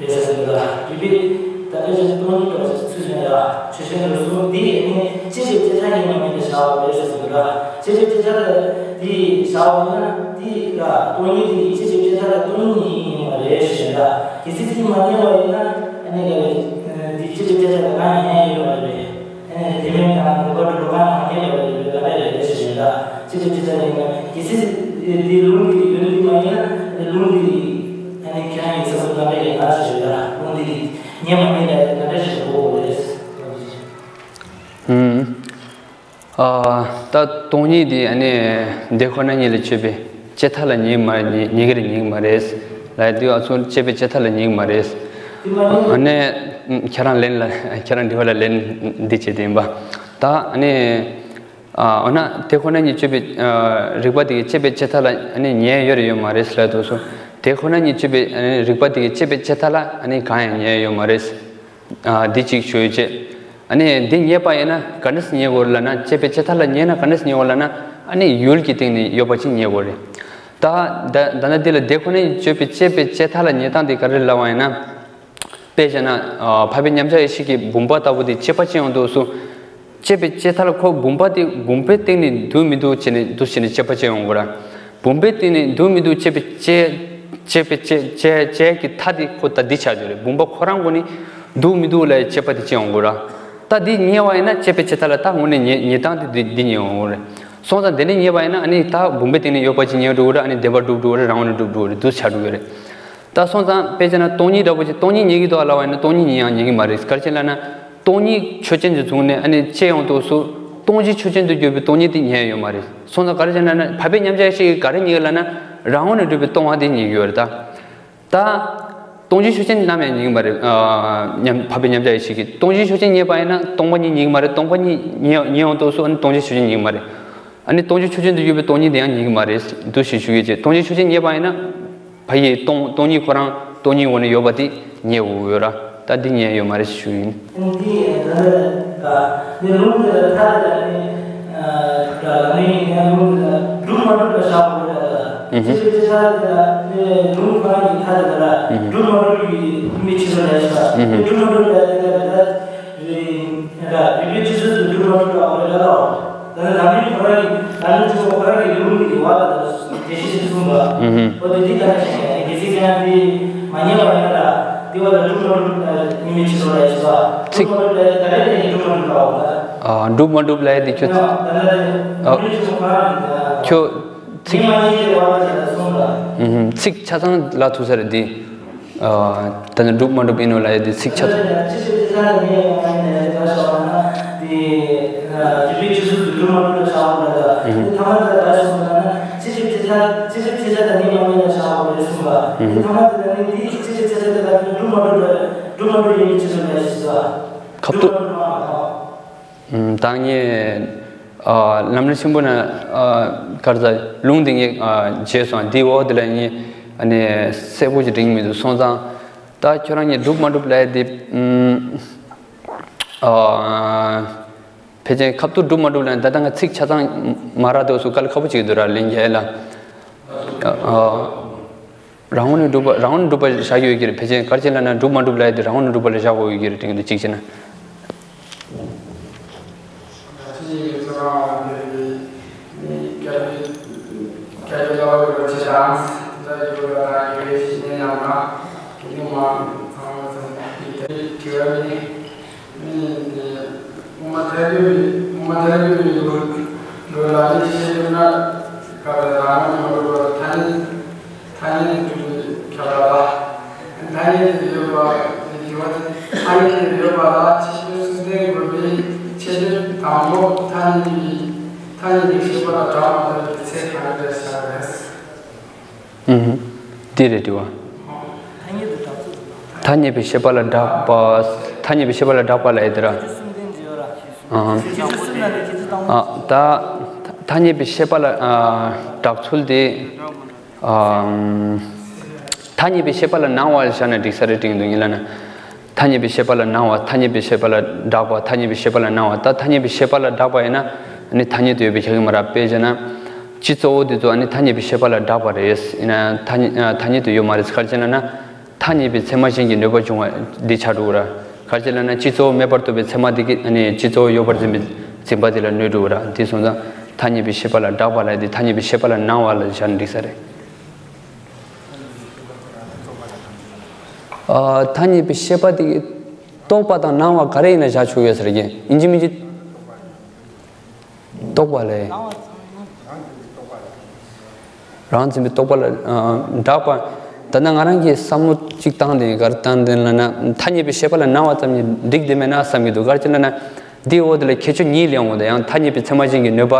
རེད་ཟེར་ཟེར་གི་ལ། རིག་པའི་ད་དཔེ་ཆ་སྟོང་ཉིད་འདྲ་བ་ཞིག་ཚུལ་བཞིན་ལ་ཆོས་ཅན་འདྲ་སོང་དེ་ཡིན་ནའི་སྐྱེ་བའི་སྐྱེ་མཐའ་ཉམས་མྱོང་དེ་ལ་བྱ་བ་རེད་ཟེར་གི་ལ། སྐྱེ་བའི་སྐྱེ་མཐའ་ལ་དེ་བྱ་བ་ཡིན་ན་དེ་ལ་སྟོང་ཉིད་དེ་སྐྱེ་བའི་སྐྱེ་མཐའ་ལ་སྟོང་ཉིད་ཡིན་ཡིན་པ་རེད་ཞེས་ལ། གལ་སྲིད་དེ་མ་རྙེད་པ་ཡིན་ན་ཨ་ནི་ག་རེ་དེ་སྐྱེ་བའི་སྐྱེ་མཐའ་ལ་གང་ཡང་ཡོད་པ་རེད། དེ་མིན་ཡང་འདོད་པ་སྒྲུབ་པ་གང་ཡང་མ་རྙེད་པ་རེད། ག་རེ་རེད་ཞེས་ལ། ཅི་ཅི་ཅི་ཙམ་ཡིན་ན་གལ་སྲིད་དེ་ལུང་དེ་ཡོད་དེ་མ་ཡིན་ན་ལུང་དེ་ཨ་ནི་ཁྱེད་རང་ཡིན་ས་སོ་ག་རེ་ཡིན་ན་ཞེས་ལ། ལུང་དེ་ཉན་མ་ཉན་ལ་ག་འདྲ་ཞིག་གོ་དགོས་རེད། ཨུམ། ཨ་ད་སྟོང་ཉིད་དེ་ཨ་ནི་དེ་ཁོ་ན་ཉིད་ལ་ཆོད་པའི་སྐྱེ་མཐའ་ལ་ཉེ་མ་ཉེ་ཉེ་གི་རེད་ཉེ་གི་མ་རེད་ལ། དེ་ཨ་ཚོ་སྐྱེ་བའི་སྐྱེ་མཐའ་ལ་ཉེ་གི་མ་རེད། ཨ་ནི་ཁྱེད་རང་ལན་ལ་ཁྱེད་རང་དྲི་བ་ལ་ལན་འདི་བྱེད་དེ་ཡིན་པ། ད་ཨ་ནི་ཨ་འོ་ན་དེ་ཁོ་ན་ཉིད་སྤྱོད་པའི་ཨ་རིག་པ་དེ་གི་སྐྱེ་བའི་སྐྱེ་མཐའ་ལ་ཨ་ནི་ཉེ་ཡོད་རེད་ཡོད་མ་རེད་ལ་དུ་སོ། དེ་ཁོ་ན་ཉིད་སྤྱོད་པའི་ཨ་ནི་རིག་པ་དེ་གི་སྐྱེ་བའི་སྐྱེ་མཐའ་ལ་ཨ་ནི་གང་ཡང་ཉེ་ཡོད་མ་རེད། ཨ་འདི་གཅིག་ཞུ་ཡོད་ཅེས། ཨ་ནི་འདི་ཉེས་པ་ཡིན་ན་ག་འདྲས་ཉེས་དགོས་ལབ་ན། སྐྱེ་བའི་སྐྱེ་མཐའ་ལ་ཉེས་ན་ག་འདྲས་ཉེས་དགོས་ལབ་ན། ཨ་ནི་ཡུལ་གྱི་སྟེང་ནས་ཡོད་པ་ཅིག་ཉེས་དགོས་རེད། ད་ད་ད་ནི་འདི་ལ་དེ་ཁོ་ནས་སྤྱོད་པའི་སྐྱེ་བའི་སྐྱེ་མཐའ་ལ་ཉེས་སྟངས་དེ་ག་རེ་ལབ་པ་ཡིན་ན། དཔེ་བྱས་ན་ཨ་འཕགས་པའི་མཉམ་གཞག་ཡེ་ཤེས་ཀྱི་བུམ་པ་ལྟ་བུ་དེ་དཔྱད་པ་ཅི་ཡོང་འདུག་སུ། སྐྱེ་བའི་སྐྱེ་མཐའ་ལ་ཁོ་བུམ་པ་དེ་བུམ་པའི་སྟེང་ནས་འདུག་མི་འདུག་བྱས་ནས་འདུག་བྱས་ནས་དཔྱད་པ་བྱེད་ཡོང་དགོས་ར། བུམ་པའི་སྟེང་ནས་འདུག་མི་འདུག་དཔྱད་པའི་དཔྱད་དཔྱད་པའི་དཔྱད་དཔྱད་དཔྱད་ཀྱི་མཐའ་དེ་ཁོ་ད་འདི་ཆགས་ཡོད་རེད། བུམ་པ་ཁོ་རང་ངོས་ནས་འདུག་མི་འདུག་ལ་དཔྱད་པ་དེ་བྱེད་ཡོང་དགོས་ར། ད་འདི་ཉེ་བ་ཡིན་ན་སྐྱེ་བའི་སྐྱེ་མཐའ་ལ་ད་དངོས་གནས་ཉེ་ཉེ་སྟངས་དེ་འདི་འདི་ཉེ་ཡོང་དགོས་རེད། སོང་ཙང་དེ་ནས་ཉེ་བ་ཡིན་ན་ཨ་ནི་ད་བུམ་པའི་སྟེང་ནས་ཡོད་པ་ཅིག་ཉེ་འགྲོ་གི་རེད། ཨ་ནི་བདེན་པར་གྲུབ་འགྲོ་གི་རེད། རང་ངོས་ནས་གྲུབ་འགྲོ་གི་རེད། འདུག་ཆགས་འགྲོ་གི་རེད། ད་སོང་ཙང་དཔེ་བྱས་ན་སྟོང་ཉིད་འདྲ་པོ་ཅིག་སྟོང་ཉིད་ཉེ་གི་འདུག་ལབ་པ་ཡིན་ན་སྟོང་ཉིད་ཉེ་ཡང་ཉེ་གི་མ་རེད། ག་རེ་བྱས་ལབ་ན། སྟོང་ཉིད་ཆོས་ཅན་གྱི་གཟུགས་ནས་ཨ་ནི་སྐྱེ་ཡོང་དུས་སུ་སྟོང་གཞི་ཆོས་ཅན་དུ་གྱུར་པའི་སྟོང་ཉིད་དེ་ཉེ་ཡོད་མ་རེད། སོང་ཙང་ག་རེ་བྱས་ན་ན་འཕགས་པའི་མཉམ་གཞག་ཡེ་ཤེས་ཀྱིས་ག་རེ་ཉེ་གི་ལབ་ན། རང་ངོས་ནས་གྲུབ་པའི་སྟོང་པ་དེ་ཉེ་གི་ཡོད་རེད་ད། ད་སྟོང་གཞི་ཆོས་ཅན་ནམ་ཡང་ཉེ་གི་མ་རེད། ཨ་མཉམ་འཕགས་པའི་མཉམ་གཞག་ཡེ་ཤེས་ཀྱིས་སྟོང་གཞི་ཆོས་ཅན་ཉེ་བ་ཡིན་ན་སྟོང་པ་ཉིད་ཉེ་གི་མ་རེད། སྟོང་པ་ཉིད་ཉེ་ཉེ་ཡོང་དུས་སུ་ཨ་ནི་སྟོང་གཞི་ཆོས་ཅན་ཉེ་གི་མ་རེད། ཨ་ནི་སྟོང་གཞི་ཆོས་ཅན་དུ་གྱུར་པའི་སྟོང་ཉིད་དེ་ཡང་ཉེ་གི་མ་རེད་འདུག་ཞེས་ཞུ་གི་བྱས། སྟོང་གཞི་ཆོས་ཅན་ཉེ་བ་ཡིན་ན། ཕ་ཡི་སྟོང་སྟོང་ཉིད་ཁོ་རང་སྟོང་ཉིད་ངོས་ནས་ཡོད་པ་དེ་ཉེ་དགོས་ཡོད་ར། ད་འདི་ཉེ་ཡོད་མ་རེད་ཞུ་ཡིན། འདི་ད་ལྟ་ནི་ལུང་འདི་ལ་ཐ་དད་ལ་ནི་ལ་ལ་ནི་ནི་ལུང་འདི་ལ་གྲུབ་མ་གྲུབ་ལ་བཞག་དགོས་རེད་ལ། ཅི་ཅི་ཅི་ཐ་དད་ལ་ནི་ལུང་ཁོ་རང་གི་ཐ་དད་ལ་གྲུབ་མ་གྲུབ་ཀྱི་མི་ཕྱི་རོལ་ལ་ཡིན་པ། ནི་གྲུབ་མ་གྲུབ་ལ་ཡིན་པ་རེད་ལ། རེད། རེད། རིགས་པའི་སྤྱི་ཚུལ་དུ་སྒྲུབ་མ་སྒྲུབ་ལ་འོ་རེ་ལ་ལའོ། ད་ནི་ལམ་རིམ་ཁོ་རང་གི་ལམ་རིམ་ཆེན་མོ་ཁོ་རང་གི་ལུང་གི་བར་ལ་དེ་བཞིན་གཤེགས་གསུངས་པ། ཨུ་ཧུ། འོ་དེ་འདི་ལྟར་ཞིག་ནས་དགེ་ཚིག་ཀྱང་འདི་མ་ཉེས་པ་ཡིན་ལ། འདི་བ་ལ་སྒྲུབ་མ་སྒྲུབ་གཉིས་མེད་ཕྱི་སོགས་ལ་ཡོད་པ། ཚིག་སྒྲུབ་མ་སྒྲུབ་ལ་ཡོད་དེ་སྒྲུབ་མ་སྒྲུབ་ལའོ་ལ། ཨ་སྒྲུབ་མ་སྒྲུབ་ལ་ཡོད་དེ་ཁྱོད། ད་ལྟ་དེ་ལམ་རིམ་ཆེན་མོ་ཁོ་རང་གི་ཁྱོད་ཚིག་མ་ཉེས་པའི་བར་ལ་དེ་གསུངས་པ། ཨུ་ཧུ། ཚིག་ཆ་ཚང་ལ་ཐུག་ས་རེད་འདི། ཨ་ད་ནི་སྒྲུབ་མ་སྒྲུབ་ཡིན་ནོ་ལ་ཡ་དེ་ཚིག་ཆ་ཚང་། ཁབ་ཏུ། ད་ངས་ཨ་ལམ་རིམ་ཆེན་པོ་ན་ཨ་གར་ཟ་ལུང་འདི་ངས་ཨ་བརྗེད་སོང་། འདི་འོག་འདི་ལ་ངས་ཨ་ནི་གསལ་པོ་ཞིག་དྲན་གྱི་མི་འདུག་སོང་ཙང་ད་ཁྱོད་རང་ངས་སྒྲུབ་མ་སྒྲུབ་ལབ་ཡ་འདི་ཨ་ཕལ་ཆེར་ཁབ་ཏུ་སྒྲུབ་མ་སྒྲུབ་ལབ་ཡ་ད་ལྟ་ང་ཚིག་ཆ་ཚང་མ་རག་འདུག་སུ་དཀའ་ལས་ཁག་པོ་ཅིག་འདུག་ར་ལན་རྒྱག་ཡ་ལ། ཨ། རང་ངོས་ནས་སྒྲུབ་པ་རང་ངོས་ནས་སྒྲུབ་པ་བཞག་ཡོད་ཀྱི་རེད། ཕལ་ཆེར་ག་རེ་བྱས་ལབ་ན་སྒྲུབ་མ་སྒྲུབ་ལབ་ཡ་དེ་རང་ངོས་ནས་སྒྲུབ་པ་ལ་བཞག་དགོས་ཡོད་ཀྱི་རེད་དྲན་གྱི་འདུག་གཅིག་བྱས་ན། ད་ཡོད་ལ་བའི་རོ་ཆེ་དང་། ད་ཡོད་ལ་དང་ཡོད་ཤི་ནས་ཡང་ན་ཡོད་མ་ཚང་མ་ཚང་མ་དེ་དྲི་བ་མི་ནི་མི་ནི་ངོ་མ་ཐ་ཡོད་མི་ངོ་མ་ཐ་ཡོད་མི་ལོ་ལོ་ལ་ནི་ཤེས་ཡོད་ན་ག་ལ་རང་ངོ་མ་རོ་ཐ་ནི་ཐ་སྙད་དུ་ཁྱབ་པ་ལ། ཐ་སྙད་དུ་ཡོད་པ་དེ་དྲི་བ་དེ་ཐ་སྙད་དུ་ཡོད་པ་ལ་ཆེས་ཆེར་གསུམ་ལྡན་དགོས་པའི་ཆེས་ཆེར་དང་པོ་ཐ་སྙད་ཀྱི་ཐ་སྙད་ཀྱི་ཤེས་པ་ལ་གྲགས་མ་ཐུབ་པའི་ཚེ་གང་འདྲ་ཞེས་པ་རེད། ཨུམ། དེ་རེད་དྲི་བ། ཐ་སྙད་དུ་གྲགས་ཚུལ། ཐ་སྙད་པའི་ཤེས་པ་ལ་གྲགས་པ། ཐ་སྙད་པའི་ཤེས་པ་ལ་གྲགས་པ་ལ་ཨེ་དེ་ར། ཆེས་ཆེར་གསུམ་ལྡན་གྱི་ཡོད་ར། ཨང་། ཆེས་ཆེར་གསུམ་ལ་ནི་ཁྱེད་ཚོ་དང་པོ། ཨ། ད་ཐ་སྙད་པའི་ཤེས་པ་ལ་ཨ་གྲགས་ཚུལ་དེ། ཨམ། ཐ་སྙད་པའི་ཤེས་པ་ལ་སྣང་བ་བཞག་ན་འགྲིག་ས་རེད་དྲན་གྱི་འདུག་ཡིན་ལ་ན། ཐ་སྙད་པའི་ཤེས་པ་ལ་སྣང་བ། ཐ་སྙད་པའི་ཤེས་པ་ལ་གྲགས་པ། ཐ་སྙད་པའི་ཤེས་པ་ལ་སྣང་བ། ད་ཐ་སྙད་པའི་ཤེས་པ་ལ་གྲགས་པ་ཡིན་ན་ཨ་ནི་ཐ་སྙད་དུ་ཡོད་པའི་ཁྱད་གི་མ་ར། དཔེ་བྱས་ན་སྤྱི་གཙོ་བོ་དེ་ཚོ་ཨ་ནི་ཐ་སྙད་པའི་ཤེས་པ་ལ་གྲགས་པ་རེད། ཡིན་ན་ཐ་སྙད་ཐ་སྙད་དུ་ཡོད་མ་རེད། ག་རེ་བྱས་ན་ན་ཐ་སྙད་པའི་ཚད་མ་གཞན་གྱི་གནོད་པ་འབྱུང་བ་འདི་ཆགས་འགྲོ་གི་ར། ག་རེ་བྱས་ན་ན་སྤྱི་གཙོ་བོ་མེད་པར་རྟོགས་པའི་ཚད་མ་དེ་གིས་ཨ་ནི་སྤྱི་གཙོ་བོ་ཡོད་པར་འཛིན་པའི་འཛིན་པ་དེ་ལ་གནོད་འགྲོ་གི་ར། དེ་སོང་ཙང་ཐ་སྙད་པའི་ཤེས་པ་ལ་གྲགས་པ་ལ་དེ་ཐ་སྙད་པའི་ཤེས་པ་ལ་སྣང་བ་ལ་བཞག་ན་འགྲིག་ས་རེད། ཨ། ཐ་སྙད་པའི་ཤེས་པ་དེ་རྟོག་པ་དང་སྣང་བ་ག་རེ་ཡིན་ན་བཞག་ཆོག་ཡོད་ས་རེད་ཀྱི། ཡིན་གཅིག་མིན་གཅིག་རྟོག་པ་ལས། རང་འཛིན་པའི་རྟོག་པ་ལ་ཨ་གྲགས་པ། ད་ལྟ་ང་རང་གིས་བསམ་བློ་གཅིག་བཏང་སྟེ་ག་རེ་བཏང་སྟེ་ལབ་ན་ཐ་སྙད་པའི་ཤེས་པ་ལ་སྣང་བ་ཙམ་གྱིས་འགྲིག་བསྡད་མེད་ན་བསམ་གྱི་འདུག་ག་རེ་བྱས་ལབ་ན། འདིའི་འོག་དེ་ལ་ཁྱད་ཆོས་གཉིས་སླེབས་ཡོང་གི་འདུག་ཡང་ཐ་སྙད་པའི་ཚད་མ་གཞན་གྱི་གནོད་པ་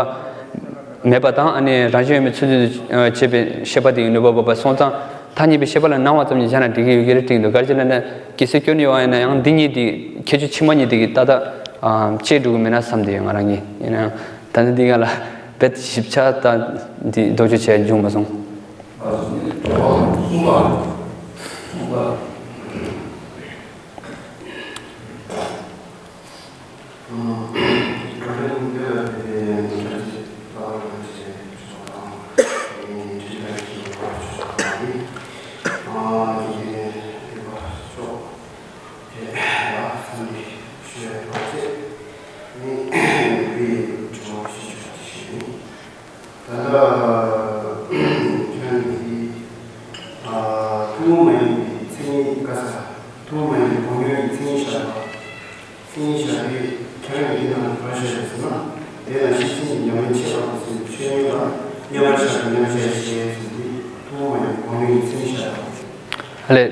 མེད་པ་དང་ཨ་ནི་རང་བཞིན་གཡོ་མེད་ཚུལ་འཛིན་དུ་བྱེད་པའི་ཤེས་པ་དེ་ཡི་གནོད་པ་འབབ་པ་སོང་ཙང་། ཐ་སྙད་པའི་ཤེས་པ་ལ་སྣང་བ་ཙམ་གྱིས་བཞག་ན་འགྲིག་གི་ཡོད་ཀྱི་རེད་དྲན་འདུག་ག་རེ་བྱས་ལབ་ན་གལ་སྲིད་སྐྱོན་ཡོད་པ་ཡིན་ན་ཡང་འདི་གཉིས་དེ་ཁྱད་ཆོས་ཕྱི་མ་གཉིས་དེ་གིས་ཏག་ཏག་ཨ་བཅད་འགྲོ་གི་མེད་ན་བསམ་བསྡད་ཡོད་ང་རང་གིས། ཡིན་ན་ཡང་ད་ནི་འདི་ག་ལ་རྦད་ཞིབ་ཆ་ད་འདི་ལྡོག་ཕྱོགས་བྱས་འབྱུང་མ་སོང་། ད་ལྟ་ཁྱེད་རང་གིས་ཐུན་མོང་མ་ཡིན་པའི་མཚན་ཉིད་ག་ས་ཐུན་མོང་མ་ཡིན་པའི་གོ་མྱོང་གི་མཚན་ཉིད་བཞག་པ། མཚན་ཉིད་བཞག་པའི་ཁྱེད་རང་གིས་འདི་ནང་ག་རེ་བཤད་ཡོད་ཟེར་ན། དེ་ལ་ཤེར་ཕྱིན་གྱི་ཉམས་ལེན་ཆེས་ལྷག་པ་ཟེར་ནས་ཆོས་ཉིད་ལ་མཉམ་པར་བཞག་པའི་ཉམས་བཞག་ཞེས་ཟེར་ཏེ་ཐུན་མོང་མ་ཡིན་པའི་གོ་མྱོང་གི་མཚན་ཉིད་བཞག་པ། ཨ་ལས།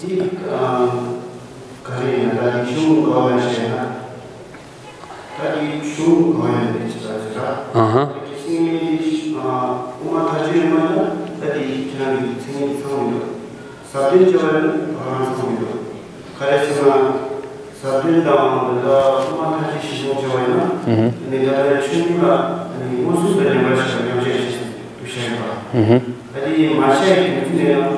འདི་ག་རེ་ཡིན་ན་ད་རིག་གཞུང་ག་བ་ལ་བཤད་ན། ད་དེའི་གཞུང་གང་ཡང་མེད་ཅེས་པ་ཟེར་ར། ཨ་ཧ། ད་དེ་སྲིད་མི་དེ་དབུ་མ་ཐལ་འགྱུར་ཡོད་མ་ཡིན་ན་ད་དེ་ཁྱེད་རང་གི་མཚན་ཉིད་ཚང་མི་འདུག་ཟབ་དོན་བྱ་བ་ནི་བག་རང་ཚང་མི་འདུག་ག་རེ་ཟེར་ན། ཟབ་དོན་དང་ད་ལྟ་དབུ་མ་ཐལ་འགྱུར་གཞི་བཟུང་བྱ་བ་ཡིན་ན། ཨུ་ཧུ། ནི་ད་ལྟ་ཆོས་ཉིད་ལ་ནི་མངོན་སུམ་དུ་མཉམ་པར་བཞག་པའི་ཉམས་བཞག་ཞེས་སུ་བཤད་ཡོད་པ། ཨུ་ཧུ། ད་དེ་མ་བཤད་ཀྱི་དོན་ཚན་ནི་ཡང་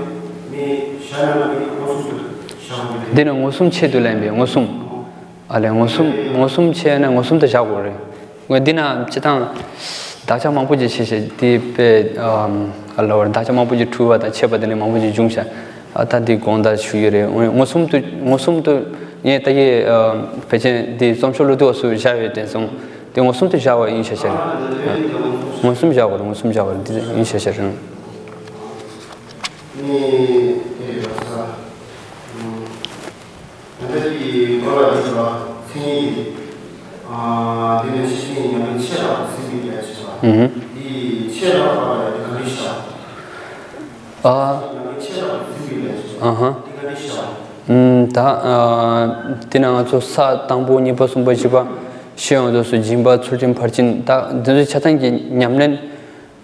ནི་བཞག་ན་ནི་མངོན་སུམ་དུ་བཞག་དགོས་ཏེ། འདི་ནི་མངོན་སུམ་ཆེད་དུ་ལེན་པའི་མངོན་སུམ། ཨ་ལས་མངོན་སུམ་མངོན་སུམ་བྱས་ན་མངོན་སུམ་དུ་བཞག་དགོས་རེད། འོ་འདི་ན་སྤྱིར་བཏང་དག་ཆ་མང་པོ་ཅིག་བྱས་བྱས་དེ་དཔེ་ཨམ་ག་ལ་བར་དག་ཆ་མང་པོ་ཅིག་འཁྲུལ་བ་དང་ཆད་པ་དེ་འདྲ་མང་པོ་ཅིག་བྱུང་ཤག་ཨ་ད་འདི་དགོངས་དག་ཞུ་ཡི་རེད། འོ་མངོན་སུམ་དུ་མངོན་སུམ་དུ་ངས་ད་གི་ཨམ་ཕལ་ཆེར་འདི་རྩོམ་ཤོག་ལོ་དུས་སུ་བཞག་ཡོད་དྲན་སོང་། དེ་མངོན་སུམ་དུ་བཞག་པ་ཡིན་ཤག་ཤག་རེད། མངོན་སུམ་བཞག་པ་རེད། མངོན་སུམ་བཞག་པ་རེད། འདི་ཡིན་ཤག་ཤག་རེད། ད་ལྟ་དེའི་མདོ་ལ་འདི་ལ་མཚན་ཉིད་ཀྱི། ཨ། འདི་ནི་ཤེར་ཕྱིན་ཉམས་ལེན་ཆེས་ལྷག་པ་ཟིན་པའི་ཡ་ཆེ་བ། ཨུ་ཧུ། དེའི་ཆེས་ལྷག་པ་ལ་ཡ་དེ་ག་འདྲ་ཤར། ཨ། ཉམས་ལེན་ཆེས་ལྷག་པ་ཟིན་པའི་ཡ་ཆེ་བ། ཨ་ཧ། དེ་ག་འདྲ་ཤར། ཨུམ། ད། ཨ། དེ་ན་ང་ཚོ་ས་དང་པོ་གཉིས་པ་གསུམ་པ་བཞི་པ་ཤེས་ཡོན་དུས་སུ་སྦྱིན་པ་ཚུལ་ཁྲིམས་ཕར་ཕྱིན་ད་འདི་ཚོ་ཆ་ཚང་གི་ཉམས་ལེན།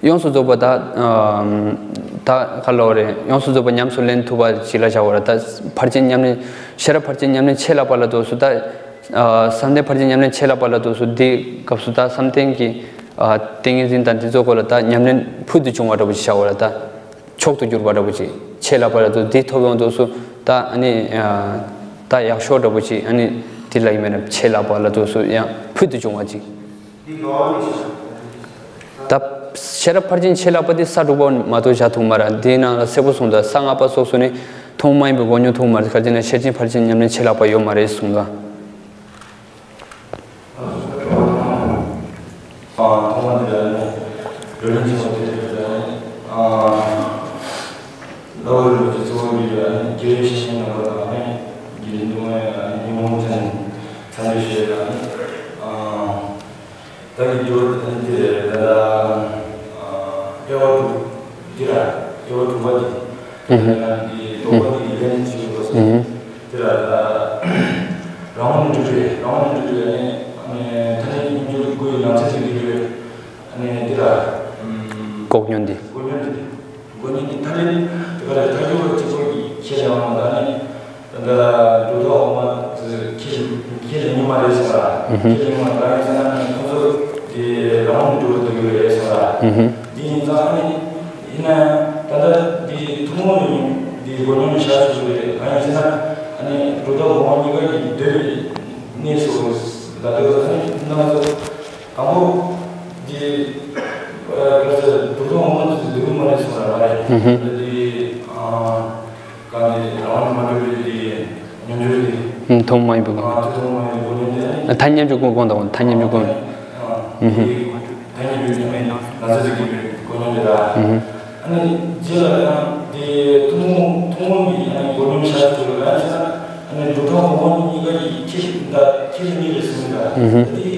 ཡོངས་སུ་རྫོགས་པ་ད། ཨམ། ད་ག་ལབ་རེད། ཡོངས་སུ་རྫོགས་པ་ཉམས་སུ་ལེན་ཐུབ་པ་ཞིག་ལ་བཞག་པ་རེད། ད་ཕར་ཕྱིན་ཉམས་ལེན། ཤེས་རབ་ཕར་ཕྱིན་ཉམས་ལེན་ཆེས་ལྷག་པ་ལ་དུས་སུ་ད། ཨ། བསམ་གཏན་ཕར་ཕྱིན་ཉམས་ལེན་ཆེས་ལྷག་པ་ལ་དུས་སུ་འདི་སྐབས་སུ་ད་བསམ་གཏན་གྱི། ཨ། ཏིང་ངེ་འཛིན་དང་འདི་ཚོ་སྐོར་ལ་ད་ཉམས་ལེན་ཕུལ་དུ་བྱུང་བ་འདྲ་པོ་ཞིག་བཞག་པ་རེད། ད་མཆོག་ཏུ་གྱུར་པ་འདྲ་པོ་ཅིག་ཆེས་ལྷག་པ་ལ་དུས་འདི་ཐོབ་ཡོང་དུས་སུ་ད་ཨ་ནི། ཨ། ད་ཡག་ཤོས་འདྲ་པོ་ཅིག་ཨ་ནི་འདི་ལ་ཡིན་མེད་ན་ཆེས་ལྷག་པ་ལ་དུས་སུ་ཡང་ཕུལ་དུ་བྱུང་བ་ཅིག་ད་ཤེས་རབ་ཕར་ཕྱིན་ཆེས་ལྷག་པ་དེ་ས་དྲུག་པ་མ་གཏོགས་བཞག་ཐུབ་མ་རེད། དེའི་ནང་ལ་གསལ་པོ་གསུངས་འདུག་ས་ལྔ་པ་སོགས་སུ་ནི་ཐུན་མོང་མ་ཡིན་པའི་གོ་མྱོང་ཐུབ་མ་རེད། ག་རེ་ཟེར་ན་ཤེར་ཕྱིན་ཕར་ཕྱིན་ཉམས་ལེན་ཆེས་ལྷག་པ་ཡོད་མ་རེད་གསུངས་འདུག་ལོ་རེ་རེ་གཙོ་བོ་ཡོད་ཡ་ནི་དགེ་བའི་བཤེས་གཉེན་རྣམ་པ་དང་ནི་དགེ་འདུན་པ་ཡ་ནི་ཉོན་མོངས་ཅན་ཚ་འདྲི་ཞུ་ཡ་ནི་ཨ་ད་གི་འགྱུར་བ་དེ་དེ་ད་ཨ་དབྱེ་བ་དྲུག་འདི་ར་དབྱེ་བ་དྲུག་པ་འདི་ཨུ་ཧུ། ད་གི་ལྡོག་པ་འདི་ཡི་ལན་ཅིག་ཡོད་པ་ཨུ་ཧུ། དེ་ར་ད་རང་ངོ་ནས་འགྲུབ་པའི་རང་ངོ་ནས་འགྲུབ་པའི་ཨ་ནི་ཐ་སྙད་སྙོམས་འཇུག་སྐུ་ཡི་ནང་ཚན་ཅིག་འདི་ཡོད། ཨ་ནི་འདི་ལ་ཨུམ། སྒོ་སྙོམས་འདི། སྒོ་སྙོམས་འདི། སྒོ་སྙོམས་འདི་ཐ་སྙད་དེ་ག་ལ་ཐ་སྙད་པ་གཅིག་པོ་གིས་ཁས་ལེན་པ་མ་གཏོགས་ནི་ད་ལྟ་གྲུབ་མཐའ་འོག་མ་དེ་ཁས་ཁས་ལེན་གྱི་མ་རེད་ཟེར་བ། ཨུ་ཧུ། ཁས་ལེན་གྱི་མ་རེད། གང་ཡིན་ཟེར་ན་ཁོང་ཚོ་དེ་རང་དབང་གྲུབ་འདུག་ཡོད་རེད་ཟེར་བ། ཨུ་ཧུ། འདི་ཡིན་ཙང་ཨ་ནི་ཡིན་ན་ཡང་ད་ལྟ་འདི་ཐུན་མོང་ནས་འདི་སྒོ་སྙོམས་བཞག་ཆོག་གི་རེད། གང་ཡིན་ཟེར་ན་ཨ་ནི་གྲུབ་མཐའ་སྒོ་ལྔ་གཉིས་ཀ་གི་འདོད་པའི་གནས་སུ་ལ་འདོད་ཨ་ནི་སྣང་ཚུལ། དང་པོ་འདི་ཨ་ག་ཚོད་དུག་སྦྲང་འོ་མ་དེ་ཚོ་འདུག་མ་རེད་གསུངས་ར་མ་རེད། ཧུམ་ཧུམ། འདི་ཨ་གང་དེ་རང་དབང་མ་གྲུབ་པའི་འདི་སྙོམས་འཇུག་འདི། ཧུམ། ཐུན་མོང་མ་ཡིན་པའི་སྒོ་ནས། ཨ་ཐུན་མོང་མ་ཡིན་པའི་སྒོ་ནས་འདི་ཨ་ནི། ཐ་སྙད་འཇུག་སྒོ་དགོངས་དང་ཐ་སྙད་འཇུག་སྒོ། ཨ་ཧུམ་ཧུམ། འདི་ཐ་སྙད་འཇུག་སྙོམས་འཇུག་ན་ཚ་ཚིག་གི་སྒོ་སྙོམས་འདི་ར། ཧུམ་ཧུམ། ཨ་ནི་རྗེས་ལ་ཡང་དེ་ཐུན་མོང་ཐུན་མོང་གི་ཨ་ནི་སྒོ་སྙོམས་བཞག་ཐུབ་ལ་ཡང་ཟེར་ན་ཨ་ནི་འབྲུ་ཐོག་ངོ་བོ་གཉིས་ཀ་ཡི་ཁྱེད་ད་ཁྱེད་གཉིས་རེད་གསུངས་ད། ཨུ་ཧུ། དེ་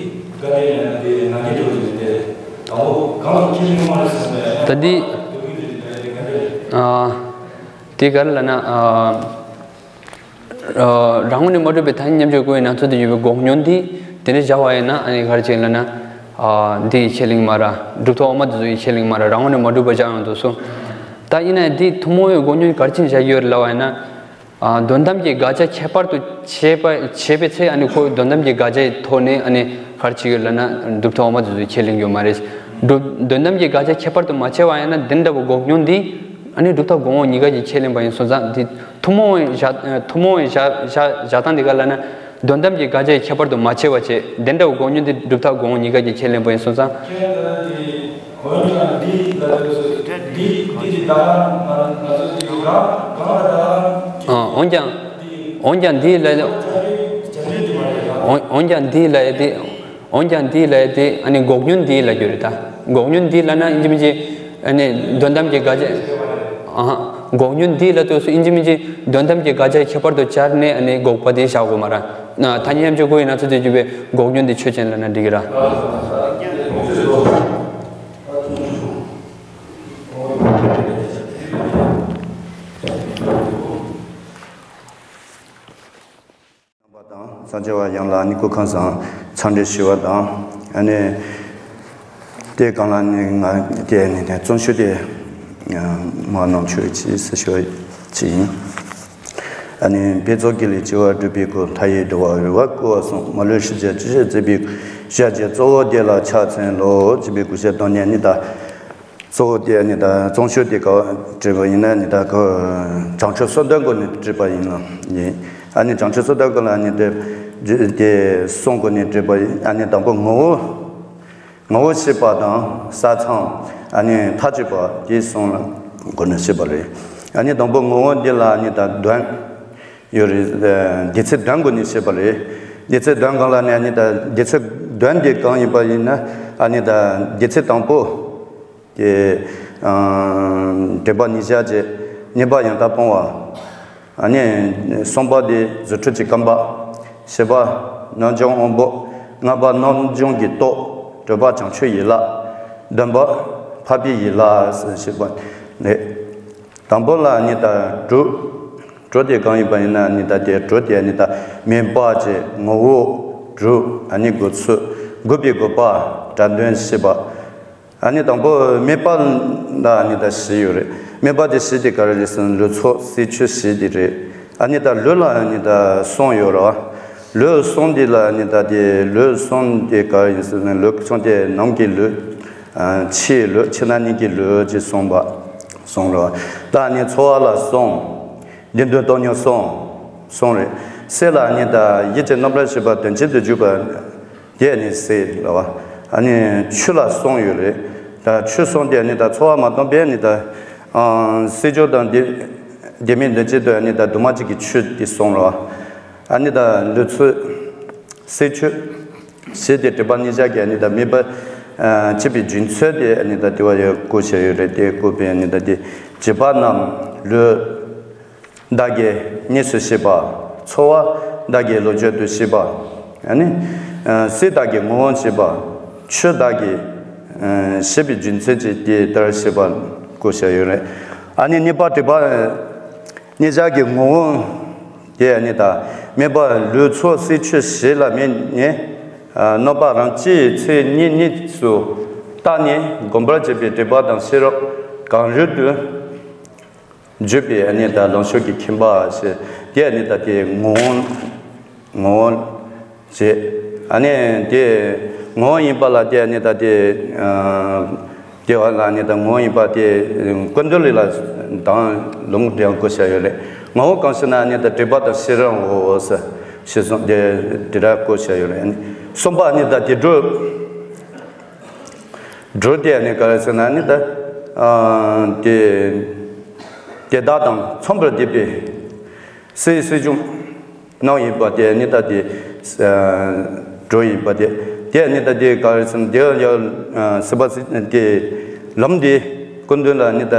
ག་རེ་ཡང་དེ་ནང་གི་འགྲོ་རྒྱུ་དེ་དང་པོ་གང་ལ་ཁྱེད་གཉིས་མ་རེད་གསུངས་ད་ཡང་ད་འདི་འགྲོ་གི་རེད་དེ་ག་རེ་རེད། ཨ་དེ་ག་རེ་ལབ་ན་ཨ། རང་ངོས་ནས་མ་གྲུབ་པའི་ཐ་སྙད་མཉམ་སྤྱོད་སྐུ་ཡི་ནང་ཚན་དུ་ཡོད་པའི་སྒོ་སྙོམས་འདི་དེ་འདྲ་བཞག་པ་ཡིན་ན་ཨ་ནི་ག་རེ་བྱེད་ལབ་ན། འདི་ཡི་ཁས་ལེན་མ་ར། གྲུབ་མཐའ་འོག་མ་དེ་ཚོ་ཡི་ཁས་ལེན་མ་ར་རང་ངོས་ནས་མ་གྲུབ་པ་བཞག་ཡོང་དུས་སུ། ད་ཡིན་ན་འདི་ཐུན་མོང་བའི་སྒོ་སྙོམས་ག་རེ་བྱས་བཞག་ཡོད་རེད་ལབ་པ་ཡིན་ན། དོན་དམ་གྱི་དགག་བྱ་ཁྱད་པར་དུ་བྱས་པ་བྱས་པའི་ཚེ་ཨ་ནི་ཁོ་དོན་དམ་གྱི་དགག་བྱའི་ཐོག་ནས་ཨ་ནི་ག་རེ་བྱེད་ཡོད་ལབ་ན་གྲུབ་མཐའ་འོག་མ་དེ་ཚོ་ཡི་ཁས་ལེན་ཡོད་མ་རེད། གྲུབ་དོན་དམ་གྱི་དགག་བྱ་ཁྱད་པར་དུ་མ་བྱས་པ་ཡིན་ན་འདི་འདྲ་བའི་སྒོ་སྙོམས་འདི་ཨ་ནི་གྲུབ་མཐའ་སྒོ་ངོ་བོ་གཉིས་ཀ་གིས་ཁས་ལེན་པ་ཡིན་སོང་ཙང་འདི། ཐུན་མོང་བའི་བཞག་ཐུན་མོང་བའི་བཞག་བཞག་བཞག་སྟངས་འདི་ག་ལབ་ན། དོན་དམ་གྱི་དགག་བྱའི་ཁྱད་པར་དུ་མ་ཕྱེ་བ་བྱས། དེ་འདྲ་བའི་སྒོ་སྙོམས་འདི་གྲུབ་མཐའ་སྒོ་ངོ་བོ་གཉིས་ཀ་གིས་ཁས་ལེན་པ་ཡིན་སོང་ཙང་། ཁྱེད་ཀྱིས་འདི་འོན་ཀྱང་འདི་ལ་འདི་འདི་འདི་ད་ང་ང་ཚོ་འདི་གང་གང་ལ་ད། ཨ་འོན་ཀྱང་འོན་ཀྱང་འདི་ལ་འོན་འོན་ཀྱང་འདི་ལ་འདི། འོན་ཀྱང་འདི་ལབ་ཡས་དེ་ཨ་ནི་སྒོ་སྙོམས་འདི་ལབ་རྒྱུ་རེད་ད། སྒོ་སྙོམས་འདི་ལབ་ན་ཨིན་ཇི་མིན་ཇི། ཨ་ནི་དོན་དམ་གྱི་དགག་བྱ། ཨ་ཧ། སྒོ་སྙོམས་འདི་ལབ་དུས་སུ་ཨིན་ཇི་མིན་ཇི་དོན་དམ་གྱི་དགག་བྱ་ཁྱད་པར་དུ་སྦྱར་ནས་ཨ་ནི་འགོག་པ་དེ་བཞག་དགོས་མ་ར། ཐ་སྙད་མཉམ་སྤྱོད་སྐུ་ཡི་ནང་ཚན་དུ་གྱུར་པའི་སྒོ་སྙོམས་འདི་ཆོས་ཅན་ལབ་ན་འགྲིག་གི་ར། རྣམ་པ་དང་སངས་རྒྱས་པ་ཡང་ལ་ནི་སྐུ་ཁམས་བཟང་འཚམས་འདྲི་ཞུ་བ་དང་ཨ་ནི། དེ་གང་ལ་ནི་ང་དེ་ནི་ནི་བརྩོན་ཤུགས་དེ་མ་གནང་ཆོག་ཅིག་ཟེར་ཞུ་བ་ཅིག་ཡིན། ཨ་ནི་དཔེ་ཚོགས་ཀྱི་ལས་བྱེ་བ་སྒྲུབ་པའི་སྐུ། མཐའ་ཡས་འགྲོ་བ་རོལ་པར་བསྐུལ་བ་གསུངས། མ་ལུས་ཤེས་བྱ་ཇི་བཞིན་མཛད་པའི་སྐུ། ཞལ་གྱི་གཙོ་བོ་དེ་ལ་ཕྱག་འཚལ་ལོ། ཅེས་པའི་སྐུ་ཞབས་དང་ནི་ནི་ད། གཙོ་བོ་དེ་ནི་ད་བརྩོན་ཤུགས་དེ་ག་བྲིས་པ་ཡིན་ན་ནི་ད་ག་བྱང་ཆུབ་སོ་བདུན་སྒོ་ནས་བྲིས་པ་ཡིན་ལ་ཡིན། ཨ་ནི་བྱང་ཆུབ་སོ་བདུན་སྒོ་ལ་ནི་དེ་དེ་གསུམ་སྒོ་ནས་བྲིས་པ་ཡིན། ཨ་ནི་དང་པོ་ངོ་བོ། ངོ་བོ་ཤེས་པ་དང་ས་མཚམས་ཨ་ནི་མཐའ་གཅིག་པ་དེ་གསུམ་ལ་སྒོ་ནས་ཤེས་པ་རེད། ཨ་ནི་དང་པོ་ངོ་བོ་འདི་ལ་ནི་ད་དོན། ཡོད་རེད། སྡེ་ཚན་བདུན་སྒོ་ནས་བཤད་པ་རེད། སྡེ་ཚན་བདུན་སྒང་ལ་ནི་ཨ་ནི་ད་སྡེ་ཚན་བདུན་དེ་གང་ཡིན་པ་ཡིན་ན་ཨ་ནི་ད་སྡེ་ཚན་དང་པོ་དེ་དྲེགས་པ་ཉིད་གཞག་བྱེད། གཉིས་པ་ཡང་དག་སྤོང་བ། ཨ་ནི་གསུམ་པ་དེ་རྫུ་འཕྲུལ་གྱི་རྐང་པ། བཞི་པ་རྣམ་འཇོམས་དབང་པོ། ལྔ་པ་རྣམ་འཇོམས་ཀྱི་སྟོབས། དྲུག་པ་བྱང་ཆུབ་ཡན་ལག་བདུན་པ་འཕགས་པའི་ཡན་ལག་ཞེས་པ་རེད། དང་པོ་ལ་ཨ་ནི་ད་དྲུག་དྲུག་དེ་གང་ཡིན་པ་ཡིན་ན་ཨ་ནི་ད་དེ་དྲུག་དེ་ཨ་ནི་ད་དམིགས་པ་བྱས། ངོ་བོ། དྲུག་ཨ་ནི་འགོད་ཚུལ། འགོད་པའི་དགོས་པ། སྒྲ་དོན་ཤེས་པ། ཨ་ནི་དང་པོ་དམིགས་པ་ལ་ཨ་ནི་ད་བཞི་ཡོད་རེད། དམིགས་པ་དེ་བཞི་དེ་ག་རེ་རེད་ཟེར་ན་ལུས་ཚོགས་སྲིད་ཆོས་བཞི་དེ་རེད། ཨ་ནི་ད་ལུས་ལ་ཨ་ནི་ད་གསུམ་ཡོད་རེད་བ། ལུས་གསུམ་དེ་ལ་ཨ་ནི་ད་དེ་ལུས་གསུམ་དེ་ག་རེ་ཡིན་ཟེར་ན་ལུས་གསུམ་དེ་ནང་གི་ལུས། ཕྱིའི་ལུས་ཕྱི་ནང་གཉིས་ཀྱི་ལུས་ཅེས་གསུངས་པ། གསུངས་རོ། ད་ནི་ཚོར་བ་ལ་གསུམ། བདེན་དོན་སྟོང་ཉིད་གསུམ། གསུམ་རེད། སྲིད་ལ་ནི་ད་ཡིད་ཀྱི་རྣམ་པར་ཤེས་པ་དོན་གཅིག་ཏུ་གྱུར་པ། དེ་ནི་སྲིད་ལ་བ། ཨ་ནི་ཆོས་ལ་གསུམ་ཡོད་རེད། ད་ཆོས་གསུམ་དེ་ནི་ད་ཚོར་བ་མ་སྟོང་པས་ནི་ད། སྲིད་ཕྱོགས་དང་དེ་དེ་མིན་དོན་གཅིག་ཏུ་ནི་ད་འདུས་མ་བྱས་ཀྱི་ཆོས་དེ་གསུངས་རོ། ཨ་ནི་ད་ལུས་ཚོད། སྲིད་ཆོས། ཞེས་དེ་དྲེགས་པ་ཉིད་གཞག་གི་ཨ་ནི་ད་དམིགས་པ། ཨ་བྱེད་པའི་རྒྱུ་མཚན་དེ་ཨ་ནི་ད་དེ་བ་ཡང་བཀོད་བྱས་ཡོད་རེད། དེ་བཀོད་པའི་ཨ་ནི་ད་དེ་ བྱིས་པ་རྣམས་ལུས་བདག་གིས་གཉིས་སུ་ཤེས་པ། ཚོར་བ་བདག་གིས་བློ་བརྗོད་དུ་ཤེས་པ། ཡང་ན་སྲིད་བདག་གིས་ངོ་བོར་ཤེས་པ། ཆོས་བདག་གིས་ཤེས་པའི་རྒྱུ་མཚན་གྱིས་དེ་ལྟར་ཤེས་པ་བཀོད་བཞག་ཡོད་རེད། ཨ་ནི་གཉིས་པ་དྲུག་པ་གཉིས་ཆར་གྱི་ངོ་བོ་དེ་ནི་ད་མེད་པར་ལུས་ཚོར་སྲིད་ཆོས་ཞིག་ལ་དམིགས་ནས། རྣམ་པ་རང་སྤྱིའི་མཚན་ཉིད་གཉིས་སུ་བརྟགས་ནས་སྒོམ་པར་བྱེད་པའི་དྲན་པ་དང་ཤེས་རབ་གང་རུང་དུ་འཇུག་པའི་ནི་ད་ལོངས་སྤྱོད་ཀྱི་ཁྱིམ་པ་ཞེས་དེ་ནི་ད་དེ་ངོ་བོ་ངོ་བོ་ཞེས། ཨ་ནི་དེ་ངོ་བོ་ཡིན་པ་ལ་དེ་ནི་ད་དེ། དེ་བ་ལ་ནི་ད་ངོ་བོ་ཡིན་པ་དེ་ཀུན་འདུས་ལས་ལ་དང་ལུང་འདྲེན་བཀོད་བྱ་ཡོད་རེད། ངོ་བོ་གང་ཞེ་ན་ནི་ད་དྲན་པ་དང་ཤེས་རབ་འོ་ཟེར་ཞེས་གསུངས་དེ་དེ་འདྲ་བཀོད་བྱ་ཡོད་རེད། གསུམ་པ་ནི་ད་དེ་དྲུག་དྲུག་དེ་ནི་ག་རེ་ཟེར་ན་ནི་ད་དེ་དེ་དག་དང་མཚུངས་པར་བསྡུས་པའི་སྲིད་སྲིད་བྱུང་རྣམས་ཡིན་པ་དེ་ནི་ད་དེ་དྲུག་ཡིན་པ་དེ། དེ་ནི་ད་དེ་ག་རེ་ཟེར་ན་དེ་ཡང་སྲིད་པ་སྲིད་དེ་ལམ་དེ་ཀུན་འདུས་ལ་ནི་ད་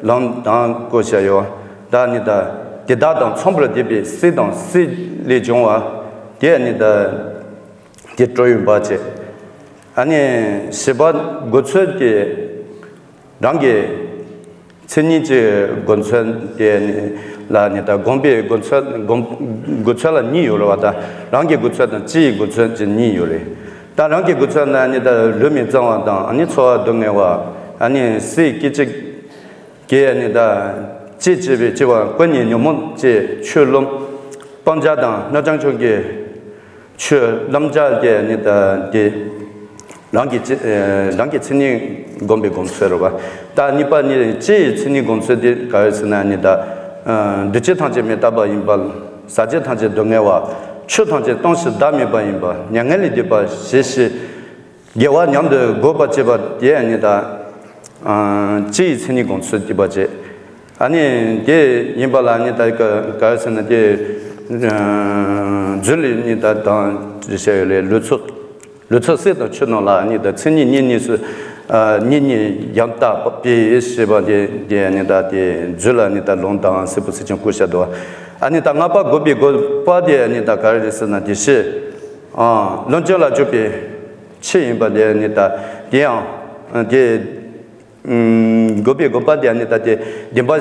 ལམ་དང་བཀོད་བྱ་ཡོད། ད་ནི་ད་དེ་དག་དང་མཚུངས་པར་བསྡུས་པའི་སྲིད་དང་སྲིད་ལས་བྱུང་བ་དེ་ནི་ད་དེ་དྲུག་ཡིན་པ་བྱས། ཨ་ནི་བྱིས་པ་འགོ་ཚུགས་དེ་རང་གི་མཚན་ཉིད་ཀྱི་འགོ་ཚུགས་དེ་ལ་ནི་ད་སྒོམ་པའི་འགོ་ཚུགས་སྒོམ་འགོ་ཚུགས་ལ་གཉིས་ཡོད་རེད་བ། ད་རང་གི་འགོ་ཚུགས་དང་སྤྱིའི་འགོ་ཚུགས་ཀྱི་གཉིས་ཡོད་རེད། ད་རང་གི་འགོ་ཚུགས་ན་ནི་ད་ལུས་མི་གཙང་བ་དང་ཨ་ནི་ཚོར་བ་སྡུག་བསྔལ་བ། ཨ་ནི་སྲིད་སྐད་ཅིག་གིས་ནི་ད་ཅི་བྱེད་པའི་སྐྱེ་བ་ཀུན་ནས་ཉོན་མོངས་ཀྱི་ཆོས་རློམ། སྤང་བྱ་དང་རྣམ་བྱང་ཆོས་ཀྱི་ཆོས་རྣམ་བྱང་གི་ནི་ད་དེ་རང་གི་ཅི་རང་གི་མཚན་ཉིད་སྒོམ་པའི་སྒོམ་ཚུལ་རེད་བ། ད་གཉིས་པ་ནི་སྤྱིའི་མཚན་ཉིད་སྒོམ་ཚུལ་དེ་ག་རེ་ཟེར་ན་ནི་ད་འདུ་བྱེད་ཐམས་ཅད་མི་རྟག་པ་ཡིན་པ། ཟག་བཅས་ཐམས་ཅད་སྡུག་བསྔལ་བ། ཆོས་ཐམས་ཅད་སྟོང་ཞིང་བདག་མེད་པ་ཡིན་པ། མྱ་ངན་ལས་འདས་པ་ཞེས་བཤད། དགེ་བ་མཉམ་དུ་འགོད་པར་བྱེད་པ་དེ་ནི་ད་སྤྱིའི་མཚན་ཉིད་སྒོམ་ཚུལ་བསྡུས་པ་བྱས། ཨ་ནི་དེ་ཡིན་པ་ལ་ནི་ད་ག་ག་རེ་ཟེར་ན་དེ་རྫུ་འཕྲུལ་ནི་ད་དང་བྱས་ཡོད་ལས་ལུས་ཚོགས་ལུས་ཚོགས་སྲིད་དང་ཆོས་རྣམས་ལ་ནི་ད་མཚན་ཉིད་གཉིས་གཉིས་སུ་གཉིས་གཉིས་ཡང་དག་པའི་ཞེས་པ་དེ་དེ་ནི་ད་དེ་རྫུ་ལ་ནི་ད་ལུང་དང་སྲིད་པ་སྲིད་ཀྱང་བཀོད་བཞག་འདུག་ཨ་ནི་ད་ལྔ་པ་འགོག་པའི་དགོས་པ་དེ་ནི་ད་ག་རེ་ཟེར་ན་དེ་ཤེས། ལོངས་སྤྱོད་ལ་འཇུག་པའི་ཆེད་ཡིན་པ་དེ་ནི་ད་དེ་ཡང་དེ་འགོག་པའི་དགོས་པ་དེ་ནི་ད་དེ་བདེན་པ་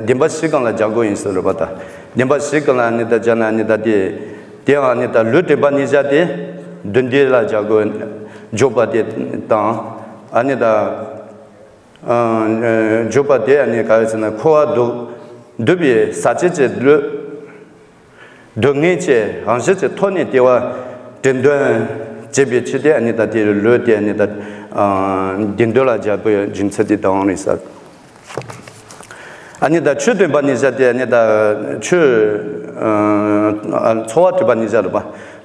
བདེན་པ་བཞི་གང་ལ་སྦྱར་དགོས་ཡིན་ཟེར་རེད་པ། ད་བདེན་པ་བཞི་གང་ལ་ནི་ད་སྦྱར་ན་ནི་ད་དེ་དེ་ཡང་ནི་ད་ལུས་དྲན་པ་གཉིས་བཞག་སྟེ་དོན་འདི་ལ་སྦྱར་དགོས་འཇུག་པ་དེ་དང་ཨ་ནི་ད་འཇུག་པ་དེ་ནི་ག་རེ་ཟེར་ན་འཁོར་བ་སྡུག་སྡུག་པའི་ཟག་བཅས་ཀྱི་ལུས། སྡུག་བསྔལ་གྱི་རང་བཞིན་གྱི་ཐོག་ནས་དེ་བ་དྲན་འདུན་བྱེད་པའི་ཕྱིར་དེ་ནི་ད་དེ་ལུས་དེ་ནི་ད་བདེན་དོན་ལ་སྦྱར་བའི་རྒྱུ་མཚན་དེ་དང་རེད་ཟེར། ཨ་ནི་ད་ཆོས་དྲན་པ་ནི་བཞག་དེ་ནི་ད་ཆོས་ཚོར་བ་དྲན་པ་ནི་བཞག་རེད་པ།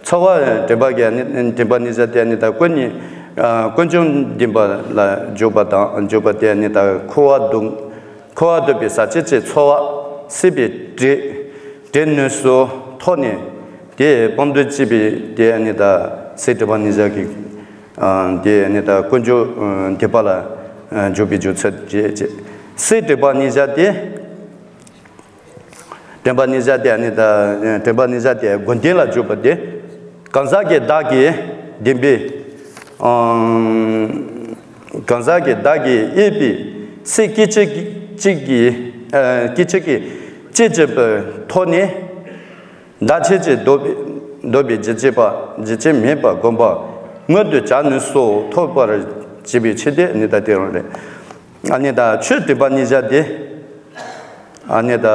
ཚོར་བ་དྲན་པ་གི་ནི་དྲན་པ་ནི་བཞག་དེ་ནི་ད་ཀུན་ནི་ཀུན་འབྱུང་བདེན་པ་ལ་འཇུག་པ་དང་འཇུག་པ་དེ་ནི་ད་འཁོར་བ་སྡུག་འཁོར་བ་སྡུག་པའི་ཟག་བཅས་ཀྱི་ཚོར་བ་སྲིད་པའི་བྲེལ་བྲེལ་ནུས་སུ་ཐོག་ནས་དེ་སྤང་དུ་བྱེད་པའི་དེ་ནི་ད་སྲིད་དྲན་པ་ནི་བཞག་གི་དེ་ནི་ད་ཀུན་འབྱུང་བདེན་པ་ལ་འཇུག་པའི་རྒྱུ་མཚན་བྱེད་ཅེས། སྲིད་དྲན་པ་ནི་བཞག་དེ་དྲན་པ་ནི་བཞག་དེ་ནི་ད་དྲན་པ་ནི་བཞག་དེ་དགོན་སྡེ་ལ་འཇུག་པ་དེ་གང་ཟག་གི་བདག་གིས་བདེན་པའི་གང་ཟག་གི་བདག་གིས་དབྱེ་བའི་སྲིད་སྐད་ཅིག་གཅིག་གིས་སྐད་ཅིག་གིས་དཔྱད་བྱེད་པའི་ཐོག་ནས་བདག་ཆོས་ཅན་ལྡོག་པའི་ལྡོག་པའི་རྒྱུ་བྱེད་པ་རྒྱུ་བྱེད་མེད་པར་བསྒོམ་པ་མངོན་དུ་བྱ་ནུས་སུ་ཐོབ་པར་བྱེད་པའི་ཆོས་དེ་ནི་ད་དེ་རང་རེད། ཨ་ནི་ད་ཆོས་དྲན་པ་ནི་བཞག་དེ། ཨ་ནི་ད་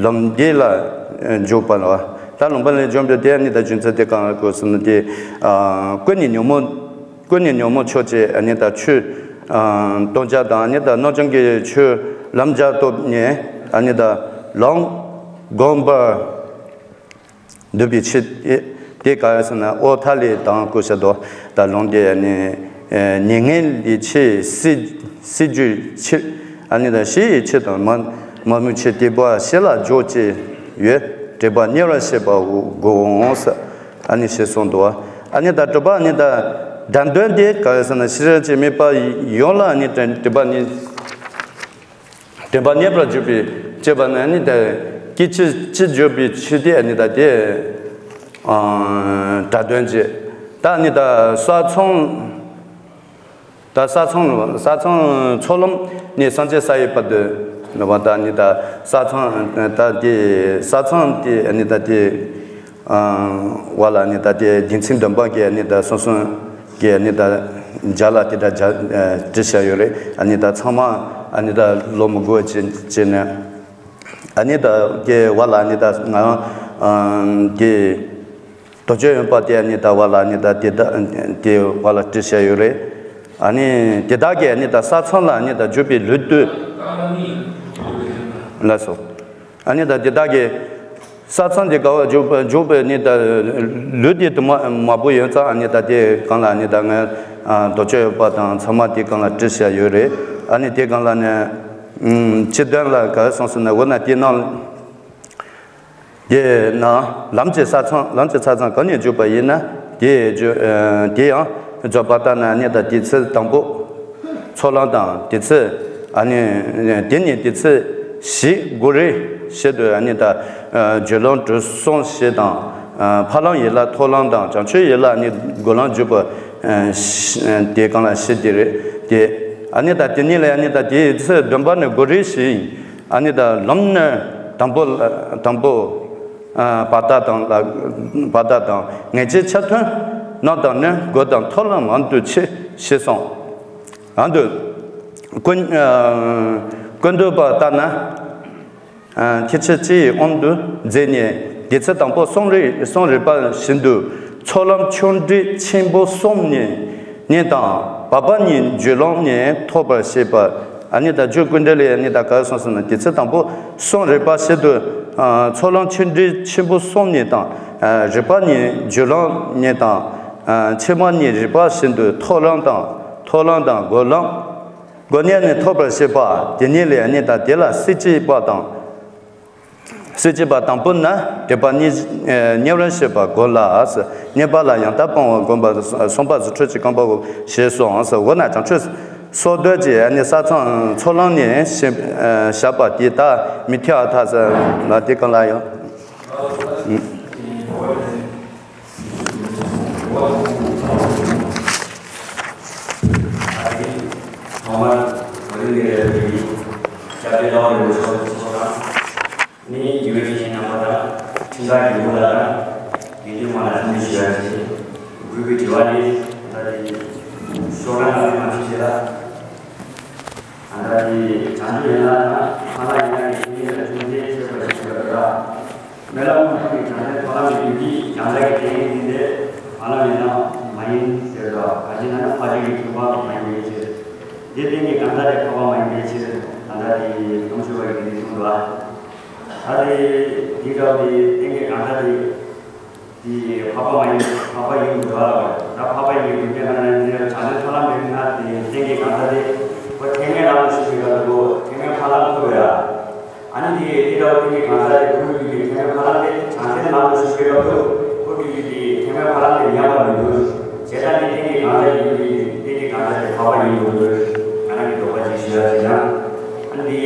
ལམ་འདི་ལ་འཇུག་པ་ལ་ད་ལུང་པ་ལས་འཇོམས་པའི་དེ་ནི་ད་རྒྱུ་མཚན་དེ་གང་ལ་གོ་ཟེར་ན་དེ་ཀུན་ནས་ཉོན་མོངས་ཀུན་ནས་ཉོན་མོངས་ཕྱོགས་ཀྱི་ཨ་ནི་ད་ཆོས་སྟོང་ཆ་དང་ཨ་ནི་ད་རྣམ་བྱང་གི་ཆོས་ལམ་བརྒྱ་སྟོབས་ནས་ཨ་ནི་ད་ལམ་བསྒོམ་པར་འདུག་པའི་ཕྱིར་ཏེ། དེ་ག་རེ་ཟེར་ན་ཨོ་ཐ་ལེ་དང་བཀོད་བྱ་དོ། ད་ལུང་དེ་ནི་མྱ་ངན་ལས་ཆེས་སྲིད་སྲིད་རྒྱུའི་ཕྱིར། ཨ་ནི་ད་ཞི་ཡི་ཕྱིར་དང་མ་མ་མོའི་ཕྱིར་དེ་བ་ཞི་ལ་འཇོག་ཅེས་ཡོད། དྲན་པ་ཉེ་བར་བྱེད་པ་དགོས་འོང་ཟེར། ཨ་ནི་ཞེས་གསུངས་འདུག་ཨ་ནི་ད་དྲུག་པ་ནི་ད་དྲན་འདུན་དེ་ག་རེ་ཟེར་ན་ཤེས་རབ་ཀྱི་དམིགས་པ་ཡོངས་ལ་ཨ་ནི་དྲན་དྲན་པ་ནི། བདེན་པ་རྙེད་པར་གྱུར་པའི་སྤྱོད་པ་ནི་ནི་ད་སྐད་ཅིག་གཅིག་བརྗོད་པའི་ཆོས་དེ་ནི་ད་དེ་སྒྲ་དོན་གྱི་ད་ནི་ད་ས་མཚམས། ད་ས་མཚམས་ལ་ས་མཚམས་ཚོགས་ལམ་ནས་སངས་རྒྱས་ས་ཡི་བར་དུ་ནི་བ་ད་ནི་ད་ས་མཚམས་ད་དེ་ས་མཚམས་དེ་ནི་ད་དེ་བ་ལ་ནི་ད་དེ་བདེན་ཚིག་འདོན་པ་གི་ནི་ད་གསུང་གསུང་གི་ནི་ད་བརྒྱ་ལ་དེ་འདྲ་བྲིས་བཞག་ཡོད་རེད། ནི་ད་ཚང་མ་ནི་ད་ལོ་མི་དགོས་ཅི་ཅི་ནས་ནི་ད་གི་བ་ལ་ནི་ད་ང་དེ། དོ་ཅོག་ཡོད་པ་དེ་ནི་ད་བ་ལ་ནི་ད་དེ་ད་དེ་བ་ལ་བྲིས་བཞག་ཡོད་རེད། ཨ་ནི་དེ་དག་གིས་ནི་ད་ས་མཚམས་ལ་ནི་ད་འཇུག་པའི་ལུས་དུ་ལ་སོ། ཨ་ནི་ད་དེ་དག་གིས་ས་མཚམས་དེ་ག་བ་འཇུག་པ་འཇུག་པའི་ནི་ད་ལུས་དེ་དུ་མ་མ་བུ་ཡོད་ཙང་ཨ་ནི་ད་དེ་གང་ལ་ནི་ད་ང་དོ་ཅོག་ཡོད་པ་དང་ཚང་མ་དེ་གང་ལ་བྲིས་བཞག་ཡོད་རེད། ཨ་ནི་དེ་གང་ལ་ནི་སྤྱི་དོན་ལ་ག་སོང་སོང་ན་འོ་ན་དེ་ནང་། དེས་ན་ལམ་གྱི་ས་མཚམས་ལམ་གྱི་ས་མཚམས་གང་ནས་བརྗོད་པ་ཡིན་ན་དེ་བརྗོད་དེ་ཡང་བརྗོད་པ་ལྟར་ན་ནི་ད་དེ་ཚེ་དང་པོ་ཚོགས་ལམ་དང་དེ་ཚེ་ཨ་ནི་དེ་ནས་དེ་ཚེ་བཞི་དགུ་རེ་བཞི་དུ་ཨ་ནི་ད་བརྗོད་ལམ་དྲུག་གསུམ་བཞི་དང་ཕ་ལམ་ཡན་ལག་ཐོག་ལམ་དང་བྱང་ཆུབ་ཡན་ལག་ནི་དགུ་ལམ་བརྗོད་པ་དེ་གང་ལ་བཞི་དེ་རེད་དེ་ཨ་ནི་ད་དེ་ནས་ལ་ཨ་ནི་ད་དེ་ཚེ་བདུན་པ་ནས་དགུ་རེ་བཞི་ཡིན། ཨ་ནི་ད་ལམ་ནི་དང་པོ་ལ་དང་པོ་ཨ་བར་ཐག་དང་ལ་བར་ཐག་དང་ངེས་ཅན་ཆ་མཐུན་རྣམས་དང་ནི་སྒོ་དང་ཐོག་ལམ་མང་དུ་ཕྱེ་ཞེས་གསུངས། ཨ་འདུ་ཀུན་ཨ་ཀུན་འདུས་པ་ལྟར་ན་ཨ་ཁྱད་ཆོས་སྤྱི་ཡི་དབང་དུ་མཛད་ནས་དེ་ཚེ་དང་པོ་གསུང་རིག་གསུང་རིག་པ་བཞིན་དུ་ཚོགས་ལམ་ཆུང་འབྲིང་ཆེན་པོ་གསུམ་ནས་ནས་དང་བར་པ་གཉིས་བརྗོད་ལམ་ནས་ཐོབ་པར་བཤད་པ། ཨ་ནི་ད་རྒྱུད་ཀུན་འགྲེལ་ལས་ཨ་ནི་ད་ག་སོང་སོང་ན་དེ་ཚེ་དང་པོ་གསུང་རིག་པ་བཞིན་དུ་ཚོགས་ལམ་ཆུང་འབྲིང་ཆེན་པོ་གསུམ་ནས་དང་རིག་པ་གཉིས་བརྗོད་ལམ་ནས་དང་ཕྱི་མ་གཉིས་རིག་པ་བཞིན་དུ་ཐོག་ལམ་དང་ཐོག་ལམ་དང་སྒོ་ལམ་སྒོ་ནས་ནི་ཐོབ་པར་བཤད་པ། དེ་ཉིད་ལས་ཨ་ནི་ད་དེ་ལ་སྲིད་སྐྱེས་པ་དང་། སྲིད་སྐྱེས་པ་དང་པོ་ན་སྒྲིབ་པ་གཉིས། ཉེ་བར་བཤད་པ་དགོས་ལ། ཉེས་པ་ལ་ཡང་དག་སྤང་བ་བསྒོམ་པ་གསུམ་པ་རྫུ་འཕྲུལ་གྱི་རྐང་པ་འོ་ཞེས་སོ། འོ་ན་བྱང་ཆུབ་སོ་བསྡོས་ཀྱི་ཨ་ནི་ས་མཚམས་ཚོགས་ལམ་ནས་བཤད་པ་དེ་དག་མི་ཐེ་བ་ཐག་ས་ལ་དེ་གང་ལ་ཡང་། ནི་ཡུལ་གྱི་རྣམ་པ་དང་ཁྲིམས་ལྟར་གྱི་མུ་ལ་དང་དགེ་འདུན་མ་ལ་ཐུགས་རྗེ་ཞུ་བ་ཞེས་དགོས་པའི་དྲི་བ་ནི་ད་དེ་ཤོག་གྲངས་ལ་མ་ཞིག་བྱེད་ལ། ད་དེ་བྱང་ཆུབ་ཡན་ལག་དང་ཕ་ལ་ཡན་ལག་གི་ཡིན་ལ་ཅུང་ཟད་ཆོད་པ་ཞིག་ཡོད་ལ། མེ་ལ་ཀུན་ཏུ་བྱང་ཆུབ་ཕ་ལ་གི་ཡུལ་གྱི་ཡང་ལ་གི་དེ་ཡིན་ཏེ་ཕ་ལ་ཡིན་ན་མ་ཡིན་ཟེར་ལ་ག་ཅི་ན་ན་ཕ་ལ་གི་ཁྱད་པར་མ་ཡིན་པའི་ཕྱིར། དེ་སྟེང་གི་གང་ཟག་དེ་འཕགས་པ་མ་ཡིན་པའི་ཕྱིར་ད་ལྟ་དེ་ལུང་ཞུ་བ་ཡིན་པའི་གསུངས་ལ། ད་དེ་འདི་འདྲ་བའི་སྟེང་གི་གང་ཟག་དེ། དེ་འཕགས་པ་མ་ཡིན་འཕགས་པ་ཡིན་དགོས་པ་ལ། ད་འཕགས་པ་ཡིན་པའི་རྒྱུ་མཚན་ག་རེ་ན་འདི་བྱང་ཆུབ་ཐོབ་ལམ་མེད་ན་དེ་སྟེང་གི་གང་ཟག་དེ་ཁོ་ཐེག་དམན་ལམ་ལ་ཞུགས་པའི་སྐབས་སུ་ཐེག་དམན་ཕ་ལམ་ཐོབ་ཡ། ཨ་ནི་དེ་འདི་འདྲ་བའི་སྟེང་གི་གང་ཟག་དེ་ཁོ་ཡིན་པའི་ཐེག་དམན་ཕ་ལམ་དེ་བྱང་ཆུབ་ལམ་ལ་ཞུགས་པའི་སྐབས་སུ་ཁོ་གི་ཡུལ་དེ་ཐེག་དམན་ཕ་ལམ་དེ་ཉམས་པར་མི་འགྱུར། བྱས་ཙང་དེ་སྟེང་གི་གང་ཟག་ཡིན་པའི་སྟེང་གི་གང་ཟག་དེ་འཕགས་པ་ཡིན་དགོས་འདུག་ང་རང་གི་དོགས་པ་ཅིག་ཞུ་ཡ་ཞིག་ན། ཨ་ནི་དེ་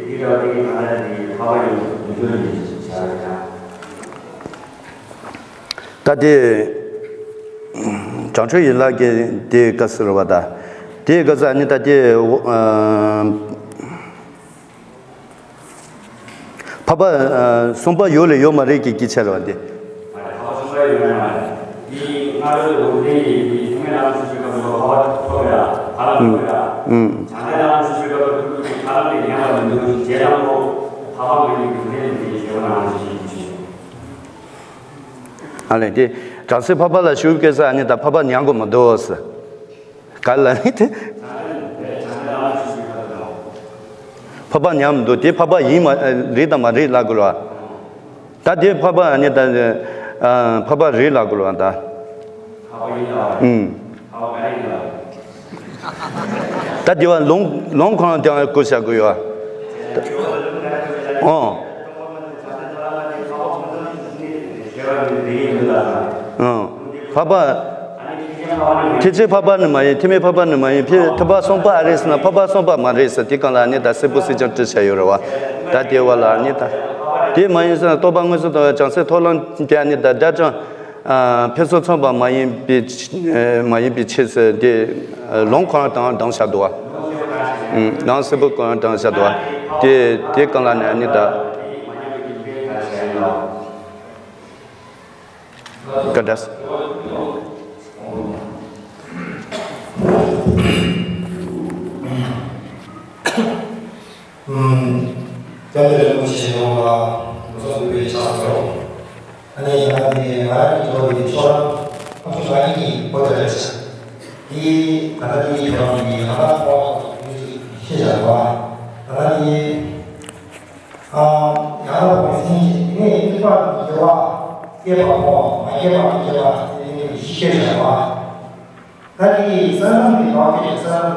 འདི་འདྲ་བའི་སྟེང་གི་གང་ཟག་དེ་འཕགས་པ་ཡིན་མི་འགྱུར་ཡིན་བྱ་བ་ཡིན་ན། ད་དེ་བྱང་ཆུབ་ཡན་ལག་གི་དེ་ག་ཟེར་བ་ད། དེ་ག་ཟེར་ནི་ད་དེ་འཕགས་པ་གསུམ་པ་ཡོད་ལས་ཡོད་མ་རེད་ཀྱི་སྐད་ཆ་རེད་བ་འདི། ཨ་ལས་དེ་བྲམ་ཟེ་འཕགས་པ་ལ་ཞུགས་སྐད་ས་ཨ་ནི་ད་འཕགས་པ་ཉམས་དགོས་མི་འདུག་ཟེར། ག་ལ་ནི་དེ། འཕགས་པ་ཉམས་མི་འདུག་དེ་འཕགས་པ་ཡིན་མ་རེད་དང་མ་རེད་ལབ་དགོས་ལ། ད་དེ་འཕགས་པ་ཨ་ནི་ད་འཕགས་པ་རེད་ལབ་དགོས་ལ་ད། ཨུམ། ད་དེ་བ་ལུང་ལུང་གང་དེ་བཀོད་བཞག་དགོས་ཡོད། ཨོ། ཨོ། འཕགས་པ། ཐེག་ཆེན་འཕགས་པ་ནི་མ་ཡིན། ཐེག་དམན་འཕགས་པ་ནི་མ་ཡིན། ཕྱིར་ཐེག་པ་གསུམ་པ་ཨ་རེད་ཟེར་ན་འཕགས་པ་གསུམ་པ་མ་རེད་ཟེར། དེ་གང་ལ་ནི་ད་གསལ་པོ་གསལ་རྐྱང་བྲིས་བྱས་ཡོད་རེད་བ། ད་དེ་བ་ལ་ནི་ད་དེ་མ་ཡིན་ཟེར་ན་རྟོགས་པ་དངོས་སུ་དང་བྱང་སེམས་མཐོལ་ལོ་བྱས་ནི་ད་དགྲ་བཅོམ་ཕུན་སུམ་ཚོགས་པ་མ་ཡིན་པའི་ཕྱི་མ་ཡིན་པའི་ཕྱིར་ཟེར། དེ་ལུང་ཁོ་རང་དང་སྡང་བཞག་འདུག་བ། ལུང་གསལ་པོ་ཁོ་རང་དང་བཞག་འདུག་བ། དེ་དེ་གང་ལ་ནི་ནི་ད། ག་འདྲ། ཨུམ། སྐྱབས་མགོན་རིན་པོ་ཆེ་ཡོངས་ལ་ལོ་གསར་གུས་པའི་ཕྱག་འཚལ་ལོ། ཨ་ནི་ཡང་ན་དེ་ང་རང་གི་འགྲོ་བའི་ཕྱོགས་རང་ཨ་ཕྱོགས་རང་ཉིད་ཀྱི་བོད་དུ་རེད། དེ་ད་ལྟ་དེའི་ཕྱོགས་རང་གི་ང་རང་ཁོ་ཤེས་བྱ་བ། ད་ལྟ་དེ། ཡང་ལ་བའི་སེམས་ཀྱི་ནི་སྲིད་པ་དང་སྐྱེ་བ། སྐྱེས་པ་འཕོ་བ་མ་སྐྱེས་པ་མི་སྐྱེ་བ་དེ་ནི་ཤེས་བྱ་བ། ད་དེ་ས་ལམ་གྱི་བདག་གི་ས་ལམ།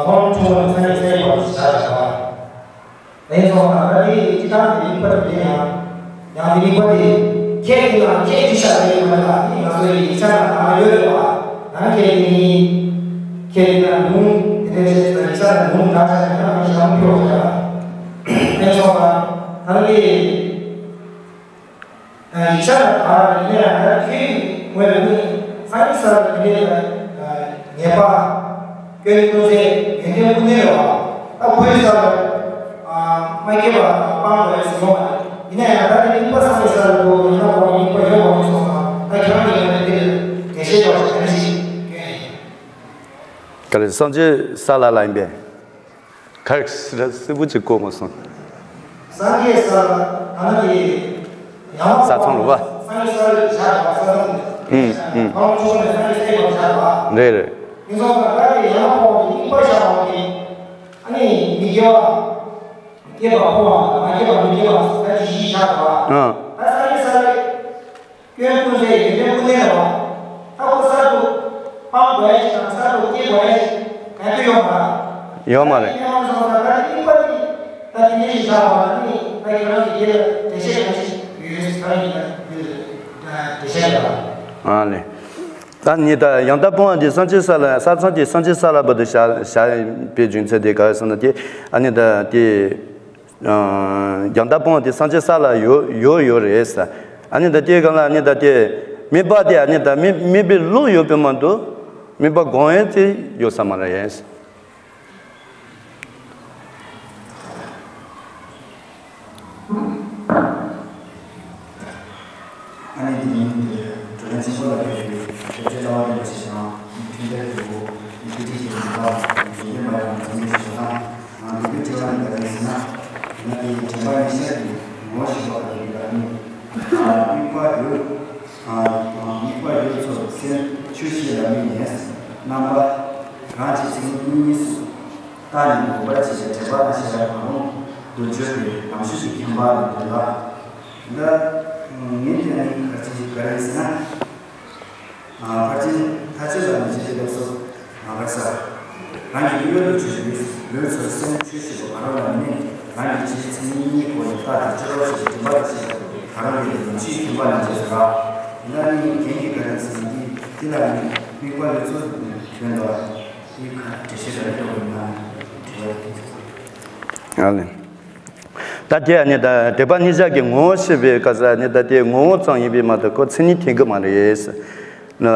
ཁོང་ཁྲོ་བ་ནི་སངས་རྒྱས་སའི་བར་དུ་བྱ་བྱ་བ། དེ་ཚོ་ན་ད་དེ་ཅི་ལྟར་དེ་ཡིན་པར་དེ་ཡང་། ཡང་དེ་ཡིན་པར་དེ་ཁྱེད་ཀྱི་ལ་ཁྱེད་ཀྱི་ཤ་དེ་ཡིན་པར་ལ་དེ་ང་ཚོའི་ཡིག་ཆ་ན་ད་ཡོད་རེད་བ། ཡང་ཁྱེད་དེ་ནི་ཁྱེད་དེ་ན་ལུང་དེ་འདྲ་བྱས་ཙང་ཡིག་ཆ་ན་ལུང་འདྲ་བྱས་ན་ཡང་ཞང་ཕྱོགས་བྱ། དེ་ཚོ་ན་ད་དེ། ཡིག་ཆ་ལ་བར་ནས་ཡང་ཁྱོད་ངོས་ནས་སངས་རྒྱས་ས་ལ་དེ་འདྲའི་ངེས་པ་སྐྱོན་ཀུན་ཟད་ཡོན་ཏན་ཀུན་ལྡན་ཡོད་པ། ད་ཁོའི་ས་ལ་མ་སྐྱེས་པ་དང་སྤང་དགོས་ཟེར་ཡོང་བ་རེད། ཡིན་ན་ཡང་ད་དེ་རྙིང་པ་སངས་རྒྱས་ས་ལ་འགྲོ་ཡིན་ན་ཁོ་རྙིང་པ་ཡོད་པ་མི་སོང་ཙང་ད་ཁྱོད་རང་གི་ངོས་ནས་དེ་ལ་འགྲེལ་བཤད་རྒྱག་པ་ཞིག་ག་རེ་ཞིག་སྐྱོན་ཡིན། ག་རེ་སངས་རྒྱས་ས་ལ་ལ་ཡིན་པས། ག་རེ་ཟེར་གསལ་པོ་ཅིག་གོ་མ་སོང་། སངས་རྒྱས་ས་ལ་ད་ནི་ཡང་ས་མཚམས་རེད་བ། སངས་རྒྱས་ས་ལ་བཞག་པ་ས་མཚམས། ཨུམ་ཨུམ། ཁོང་ཚོ་ནས་སངས་རྒྱས་ས་ལ་བཞག་པ། རེད་རེད། མི་ཚོགས་ལ་ད་དེ་ཡང་ཁོང་གི་རྙིང་པ་བཞག་པ་དེ། ཨ་ནི་མི་དགེ་བ། སྐྱེས་པ་ཕོ་བ་དང་མ་སྐྱེས་པ་མི་དགེ་བ་ད་ཅི་ཞིག་བཞག་པ། ཨ། ད་སངས་རྒྱས་ས་ལ། སྐྱོན་ཀུན་ཟད་ཡོན་ཏན་ཀུན་ལྡན་རེད་བ། ད་ཁོ་གསར་དུ་སྤང་དགོས་ཡ་ཞིག་དང་གསར་དུ་སྐྱེ་དགོས་ཡ་ཞིག་ག་ཚོད་ཡོད་མ་རེད། ཡོད་མ་རེད། ཡང་སོང་ཙང་ད་དེ་རྙིང་པ་དེ་ད་དེ་འདྲ་ཞིག་བཞག་པ་ནི་ད་ཁྱེད་རང་གི་དེ་ལ་འགྲེལ་བཤད་གང་ཞིག་ཡོད་ཡོད་ས་ཡིན་ན་འདི་ལ་འགྲེལ་བཤད་རེད་བ། ཨ་ལེ། ད་ནི་ད་ཡང་དག་སྤོང་བ་འདི་སངས་རྒྱས་ས་ལ་ས་མཚམས་ཀྱི་སངས་རྒྱས་ས་ལ་བར་དུ་བཞག་བཞག་པའི་རྒྱུ་མཚན་དེ་ག་རེ་ཟེར་ན་དེ་ཨ་ནི་ད་དེ། ཡང་དག་སྤོང་བ་དེ་སངས་རྒྱས་ས་ལ་ཡོད་ཡོད་ཡོད་རེད་ཟེར། ཨ་ནི་ད་དེ་གང་ལ་ཨ་ནི་ད་དེ་དམིགས་པ་དེ་ཨ་ནི་ད་དམིགས་དམིགས་པའི་བློ་ཡོད་པས་མ་གཏོགས་དམིགས་པ་སྒོམ་ཡས་དེ་ཡོད་ས་མ་རེད། ཨ་ནི་དེ་ཉིན་དེ་བགྲོ་གླེང་ཆེན་པོ་ལ་ཕེབས་པའི་སྐྱབས་རྗེ་རྩ་བ་རིན་པོ་ཆེ་དང་ཁྲིམས་དཔོན་དོན་གྲུབ་ཡིད་བཞིན་མ་ཡང་འཛིན་པའི་ཞུ་དང་། ང་འདི་གའི་དྲི་བ་ནི་ག་རེ་ཟེར་ན། ང་དེའི་དྲན་པ་ཉིད་ཤར་གྱི་ངོ་བོ་ཞིག་ལ་ག་རེ་ཡིན་པ་ནི། དམིགས་པ་ཡོད། དམིགས་པ་ཡོད་ཚོར་སེམས་ཆོས་ཤེས་ལ་དམིགས་ནས་རྣམ་པ་རང་གི་མཚན་ཉིད་གཉིས་སུ་བརྟགས་ནས་འགོག་པར་བྱེད་པའི་དྲན་པ་དང་ཤེས་རབ་གང་རུང་དུ་བརྗོད་པའི་ལམ་ཤུགས་ཀྱི་མཁྱེན་པ་ལ་འདོད་ལ། འདི་ངས་དེ་ནི་ག་ཅི་ག་རེ་ཟེར་ན། ཕར་ཕྱིན་མཐའ་དཔྱོད་ལ་མི་བྱེད་པའི་སློབ་གསོ་མ་གར་ས། རང་གི་དམིགས་ཡུལ་དུ་གྱུར་པའི་ལུས་ཚོར་སེམས་ཆོས་ཤེས་པ་ག་རང་ལ་མི་གནས་རང་གི་ཆོས་མཚན་ཉིད་གཉིས་སྐོར་ནས་བརྟགས་ཏེ་སྤྱོད་པ་ཞིག་གི་དྲན་པ་དང་ཤེས་པ་ག་རང་གི་ལམ་ཤེས་མཁྱེན་པ་ལ་བྱེད་ཟེར་བ། འདི་ལ་ནི་རྒན་གྱིས་ག་རེ་ཟེར་ན་འདི་འདི་ལ་ནི་དམིགས་པ་ལུས་ཚོར་དོན་དུ་འདི་ཁ་འགྲེལ་བཤད་ག་རེ་གཏོང་དགོས་ན་དྲི་བ་དེ་ཚོ། ཨ་ལེ། ད་དེ་ནི་ད་དྲན་པ་གཉིས་ཆར་གྱི་ངོ་བོ་ཤེས་པའི་སྐབས་སུ་ནི་ད་དེ་ངོ་བོ་ཙམ་ཡིན་པས་མ་གཏོགས་ཁོ་མཚན་ཉིད་འཐེན་གྱི་མ་རེད། ནི་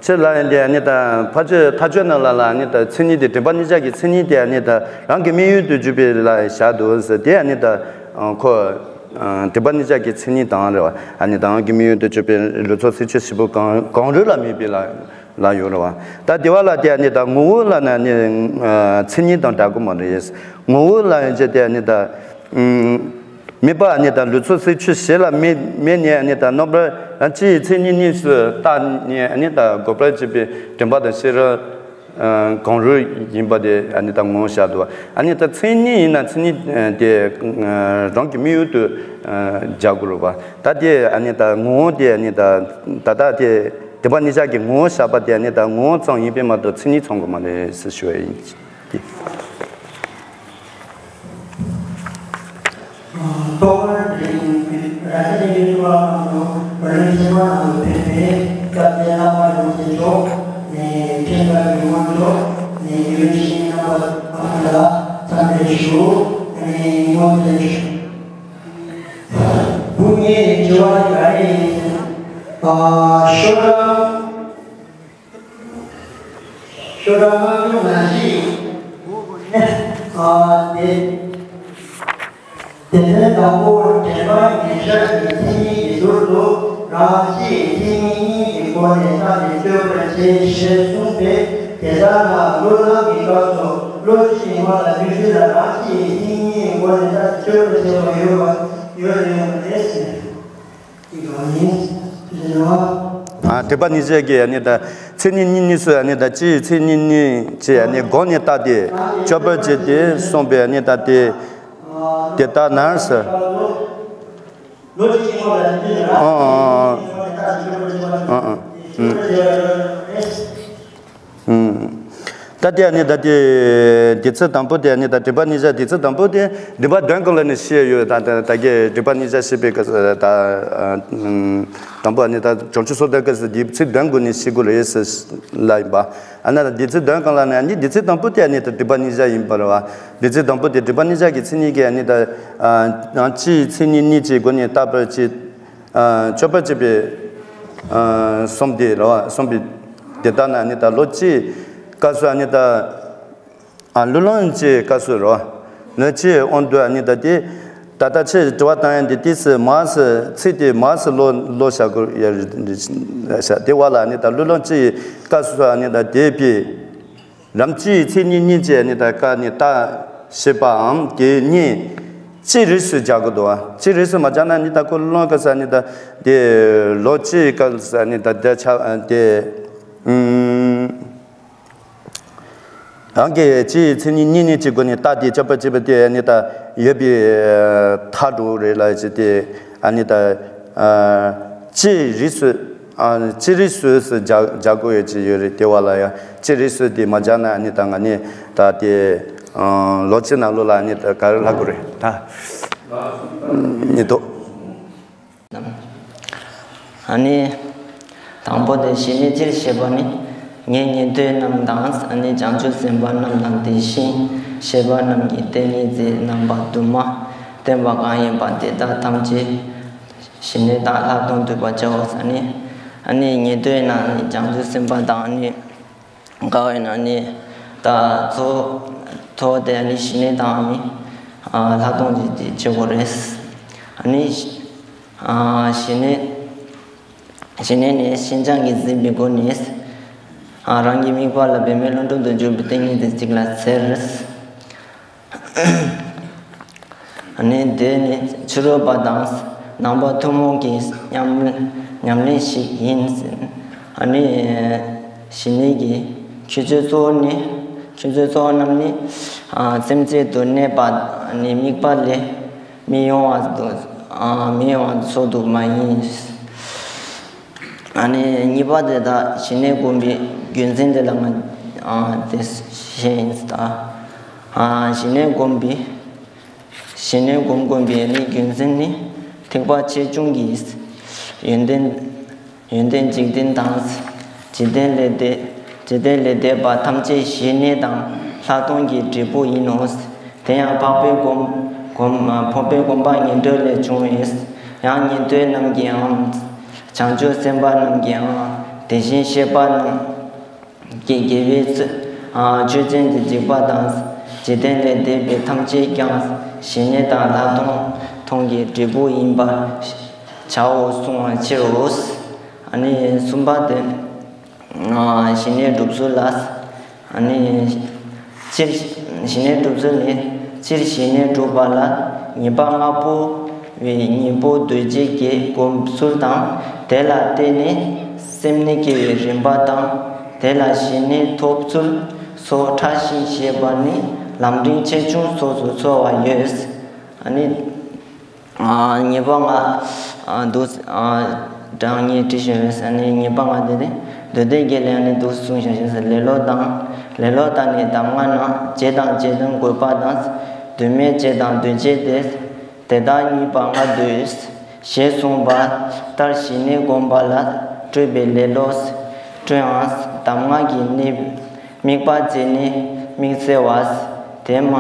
ཕྱིར་ལ་ཡང་དེ་ནི་ད་ཕར་ཕྱོགས་མཐའ་དཔྱོད་ནང་ལ་ལ་ནི་ད་མཚན་ཉིད་དེ་དྲན་པ་གཉིས་ཆར་གྱི་མཚན་ཉིད་དེ་ནི་ད་རང་གི་དམིགས་ཡུལ་དུ་གྱུར་པའི་ལ་བཞག་འདུག་ཟེར་དེ་ནི་ད་ཁོ་དྲན་པ་གཉིས་ཆར་གྱི་མཚན་ཉིད་དང་རེད་བ། ཨ་ནི་ད་རང་གི་དམིགས་ཡུལ་དུ་གྱུར་པའི་ལུས་ཚོར་སེམས་ཆོས་བཞི་པོ་གང་གང་རུང་ལ་དམིགས་པའི་ལ། ལ་ཡོད་རེད་བ། ད་དེ་བ་ལ་དེ་ནི་ད་ངོ་བོ་ལ་ན་ནི་མཚན་ཉིད་དང་འདྲ་གི་མ་རེད། ངོ་བོ་ལ་ཡང་ཅི་དེ་ནི་ད་དམིགས་པ་ནི་ད་ལུས་ཚོར་སེམས་ཆོས་བཞི་ལ་དམིགས་དམིགས་ནས་ནི་ད་རྣམ་པར་ཡང་ཅི་ཡི་མཚན་ཉིད་གཉིས་སུ་བརྟགས་ནས་ནི་ད་འགོག་པར་བྱེད་པའི་དྲན་པ་དང་ཤེས་རབ་གང་རུང་ཡིན་པ་དེ་ནི་ད་ངོ་བོ་བཞག་འདུག་ཨ་ནི་ད་མཚན་ཉིད་ཡིན་ན་མཚན་ཉིད་དེ་རང་གི་དམིགས་ཡུལ་དུ་བཞག་དགོས་རེད་བ། ད་དེ་ནི་ད་ངོ་བོ་དེ་ནི་ད་ད་ལྟ་དེ། དྲན་པ་གཉིས་ཆར་གྱི་ངོ་བོ་བཞག་པ་དེ་ནི་ད་ངོ་བོ་ཙམ་ཡིན་པས་མ་གཏོགས་མཚན་ཉིད་ཚང་གི་མ་རེད་ཟེར་ཞུ་བ་ཡིན། རྟོགས་པར་འདྲེན་པའི་ར་ཤ་ལས་ཀྱི་སྤྲུལ་པ་ཁོང་ཚོ་བར་ལེན་ཆེན་པོ་ནང་དུ་ཕེབས་ཏེ། སྐབས་དེ་བླ་མ་རིན་པོ་ཆེ་མཆོག་ནས་ཕྲེང་བ་གི་དབང་ཕྱུག་ནས་ཡུལ་ཤིང་རྣམ་པ་ཨ་ཁུ་ལ་འཚམས་འདྲི་ཞུ་ནས་ངོ་སྤྲོད་ཞུ། བུ་ངའི་དྲི་བ་དེ་ག་རེ་ཡིན་ཟེར་ན། ཨ་ཤོ་ར་ཤོ་ར་ལྔ་བཅུ་ང་བཞི་ཨ་དེ། དེ་ལྟར་དང་པོ་དྲན་པ་ཉེར་བཞག་གི་མཚན་ཉིད་ཀྱི་ཟུར་དུ་རང་སྤྱིའི་མཚན་ཉིད་གཉིས་ཀྱི་སྒོ་ནས་བརྟགས་ཏེ་དཔྱོད་པར་བྱེད་ཞེས་གསུངས་པས། དེ་ལྟར་ན་བློ་སྣང་གི་སྐབས་སུ་བློ་སྤྱི་ཡི་ངོ་ལ་རྒྱུ་སྤྱི་ལ་རང་སྤྱིའི་མཚན་ཉིད་ཀྱི་སྒོ་ནས་བརྟགས་ཏེ་དཔྱོད་པར་བྱེད་པ་ཡོད་པ་ཡོད་ཡོད་པ་རེད་ཟེར། དེ་གང་ཡིན་ཟེར་བ། ཨ་དྲི་བ་ཉེར་བཞག་གི་ཨ་ནི་ད་མཚན་ཉིད་གཉིས་གཉིས་སུ་ཨ་ནི་ད་སྤྱིའི་མཚན་ཉིད་གཉིས་ཀྱི་ཨ་ནི་སྒོ་ནས་བརྟགས་ཏེ་དཔྱོད་པར་བྱེད་དེ་གསུངས་པས། ཨ་ནི་ད་དེ་དེ་ལྟར་ན་ཟེར། ལོ་གཅིག་ཕྱིན་པ་ལ་ནི་རང་ཨང་ཨང་ཨང་ཨང་ཨང་ཨང་། ད་དེ་ནི་ད་དེ་དེ་ཚེ་དང་པོ་དེ་ནི་ད་དྲི་བ་ཉེར་བཞག་དེ་ཚེ་དང་པོ་དེ་དྲི་བ་བདུན་གོང་ལ་ནི་བཤད་ཡོད། ད་ད་ད་གི་དྲི་བ་ཉེར་བཞག་བཤད་པའི་སྐབས་སུ་ད་དང་པོ་ནི་ད་བྱང་ཆུབ་སོ་ཐར་སྐབས་སུ་དེ་ཚེ་བདུན་གོང་ནས་བཤད་དགོས་རེད་ཟེར་ལ་ཡིན་པ། ཨ་ན་ད་དེ་ཚེ་བདུན་གོང་ལ་ནི་ཨ་ནི་དེ་ཚེ་དང་པོ་དེ་ནི་ད་དྲི་བ་ཉེར་བཞག་ཡིན་པ་རེད་བ། དེ་ཚེ་དང་པོ་དེ་དྲི་བ་ཉེར་བཞག་གི་མཚན་ཉིད་ཀྱི་ཨ་ནི་ད་ཨ་སྤྱིའི་མཚན་ཉིད་གཉིས་ཀྱི་སྒོ་ནས་བརྟག་པར་བྱེད། ཨ་དཔྱོད་པར་བྱེད་པའི་ཨ་གསུམ་དེ་རེད་བ། གསུམ་པའི་དེ་ལྟར་ན་ཨ་ནི་ད་བློ་སྤྱིའི་སྐབས་སུ་ཨ་ནི་ད་ཨ་བློ་ལོན་གྱི་སྐབས་སུ་རེད་བ། བློ་སྤྱིའི་དབང་དུ་ཨ་ནི་ད་དེ་ད་ལྟ་ཆེས་དྲི་བ་བཏང་ཡ་འདི་ཏིས་མ་སི་ཚིག་དེ་མ་སི་བློ་བློ་བྱ་དགོས་ཡ་རེད་བྱ། དེ་བ་ལ་ཨ་ནི་ད་བློ་ལོན་གྱི་སྐབས་སུ་ཨ་ནི་ད་དེ་པའི་རང་སྤྱིའི་མཚན་ཉིད་གཉིས་ཀྱི་ནི་ད་ཀ་ནི་ད་ཞེས་པའམ་དེ་གཉིས་ཅི་རིགས་སུ་སྦྱར་དགོས་འདུག་བ། ཅི་རིགས་སུ་མ་སྦྱར་ན་ནི་ད་ཁོ་ལོང་ག་ས་ནི་ད་དེ་ལོ་ཅི་ག་ས་ནི་ད་དེ་ཆ་དེ་ཨུམ་རང་གི་སྤྱིའི་མཚན་ཉིད་གཉིས་གཉིས་ཀྱི་སྒོ་ནས་ད་དེ་དཔྱོད་པ་བྱེད་པ་དེ་ནི་ད་ཡོད་པའི་མཐའ་འགྲོ་རེད་ལ་ཅི་དེ་ཨ་ནི་ད་ཅི་རིགས་སུ། ཨ་ཅི་རིགས་སུ་སུ་སྦྱར་སྦྱར་དགོས་ཡོད་ཅི་ཡོད་རེད། དེ་བ་ལ་ཡང་ཅི་རིགས་སུ་དེ་མ་སྦྱར་ན་ནི་ད་ང་ནི་ད་དེ་ཨ་ལོ་གཅིག་ནང་ལོ་ལ་ནི་ད་ག་རེ་ལྷག་དགོས་རེད་ད་ནི་དོ། ཨ་ནི་དང་པོ་དེ་ཞི་གནས་སྤྱིར་བཤད་པ་ནི། ངས་ཉན་ཐོས་རྣམས་དང་ཨ་ནི་བྱང་ཆུབ་སེམས་དཔའ་རྣམས་དང་དེ་བཞིན་གཤེགས་པ་རྣམས་ཀྱི་ཏིང་ངེ་འཛིན་རྣམ་པ་དུ་མ་བསྟན་པ་གང་ཡིན་པ་དེ་དག་ཐམས་ཅད། ཞི་གནས་དང་ལྷག་མཐོང་བསྡུས་པར་བྱའོ། ཨ་ནི་ཨ་ནི་ཉན་ཐོས་ན་ནི་བྱང་ཆུབ་སེམས་དཔའ་དང་ནི་དགའ་བའི་ན་ནི་ད་གཙོ་གཙོ་བོ་དེ་ཨ་ནི་ཞི་གནས་དང་ནི་ལྷག་མཐོང་གི་དེ་བྱེད་དགོས་རེད། ཨ་ནི་ཞི་གནས་ཞི་གནས་ནི་ཤིན་སྦྱངས་ཀྱིས་ཟིན་པའི་སྒོ་ནས་རང་གི་དམིགས་པ་ལ་འབད་མེད་བློ་གྲོས་དུ་འཇུག་པའི་ཏིང་ངེ་འཛིན་གཅིག་ལ་འཚལ། ཨ་ནི་དེ་ནི་ཕྱི་རོལ་པ་དང་ནང་པ་ཐུན་མོང་གི་ཉམས་ཉམས་ལེན་ཞིག་ཡིན། ཨ་ནི་ཞི་གནས་ཀྱི་ཁྱད་ཆོས་གཙོ་བོ་ནི་ཁྱད་ཆོས་གཙོ་བོ་རྣམས་ནི་སེམས་རྩེ་གདོད་ནས་པ་ནི་དམིགས་པ་ལས་མི་གཡོ་བ་དུ་མི་གཡོ་བ་སོགས་དུ་མ་ཡིན། ཨ་ནི་གཉིས་པ་དེ་དག་ཞི་གནས་སྒོམ་པའི་རྒྱུ་མཚན་དེ་ལ་ང་དེ་ཤེས་ཡིན་ད། ཞི་གནས་སྒོམ་པའི་ཞི་གནས་སྒོམ་དགོས་པའི་ནི་རྒྱུ་མཚན་ནི་ཐེག་པ་ཆེ་ཆུང་གི་ཡོན་ཏན་ཡོན་ཏན་འཇིག་རྟེན་དང་འཇིག་རྟེན་ལས་འདས་འཇིག་རྟེན་ལས་འདས་པ་ཐམས་ཅད་ཞི་གནས་དང་ལྷག་མཐོང་གི་འབྲས་བུ་ཡིན་ནོ། དེ་ཡང་འཕགས་པའི་སྒོམ་སྒོམ་འཕགས་པའི་སྒོམ་པ་ངན་འགྲོ་ལས་བྱུང་བས། ཡང་ཉན་ཐོས་རྣམས་ཀྱིའང་། བྱང་ཆུབ་སེམས་དཔའ་རྣམས་ཀྱིའང་དེ་བཞིན་གཤེགས་པ་རྣམས་ཀྱི་དགེ་བའི་ཚུལ་ཆོས་ཅན་གྱི་འཇིགས་པ་དང་འཇིག་རྟེན་ལས་འདས་པའི་ཐམས་ཅད་ཀྱང་ཞི་གནས་དང་ལྷག་མཐོང་མཐོང་གི་འབྲས་བུ་ཡིན་པར་བྱའོ་གསུང་བའི་ཕྱིར་རོ། ཨ་ནི་གསུམ་པ་དེ། ཞི་གནས་སྒྲུབ་ཚུལ་ལ། ཨ་ནི། སྤྱིར་ཞི་གནས་སྒྲུབ་ཚུལ་ནི། སྤྱིར་ཞི་གནས་སྒྲུབ་པ་ལ་ངེས་པ་ལྔ་པོ་བའི་གཉེན་པོ་འདུ་བྱེད་ཀྱི་སྒོམ་ཚུལ་དང་དེ་ལ་བརྟེན་ནས་སེམས་ནི་སྐྱེ་བའི་རིམ་པ་དང་དེ་ལ་ཞི་གནས་ཐོབ་ཚུལ་སོགས་ཕྲ་ཞིང་ཞེས་པ་ནི་ལམ་རིམ་ཆེ་ཆུང་སོགས་སུ་འཚོ་བ་ཡོད། ཨ་ནི། ཉེས་པ་ལྔ་འདུག་གྲངས་ངེས་བྲིས་ཤིང་ཡོད་ཟེར་ནས་ཉེས་པ་ལྔ་དེ་ནི་འདུས་བདེ་དགེ་ལས་ནི་འདུག་གསུངས་ཤིང་ཞེས་ཟེར་ལེ་ལོ་དང་། ལེ་ལོ་དང་ནི་གདམས་ངག་ན་བྱས་དང་བྱེད་དུ་དགོས་པ་དང་། དོན་མེད་བྱས་དང་དོན་བྱེད་དེ། དེ་དག་གཉིས་པ་ལྔ་འདུས། ཞེས་གསུངས་པ་ལྟར་ཞི་གནས་སྒོམ་པ་ལ། སྤྲོས་པའི་ལེ་ལོ་སྤྲོ་ཡང་། གདམས་ངག་གི་གནད་དམིགས་པ་བརྗེད་ནས་དམིགས་བསལ་བ། དེ་མ་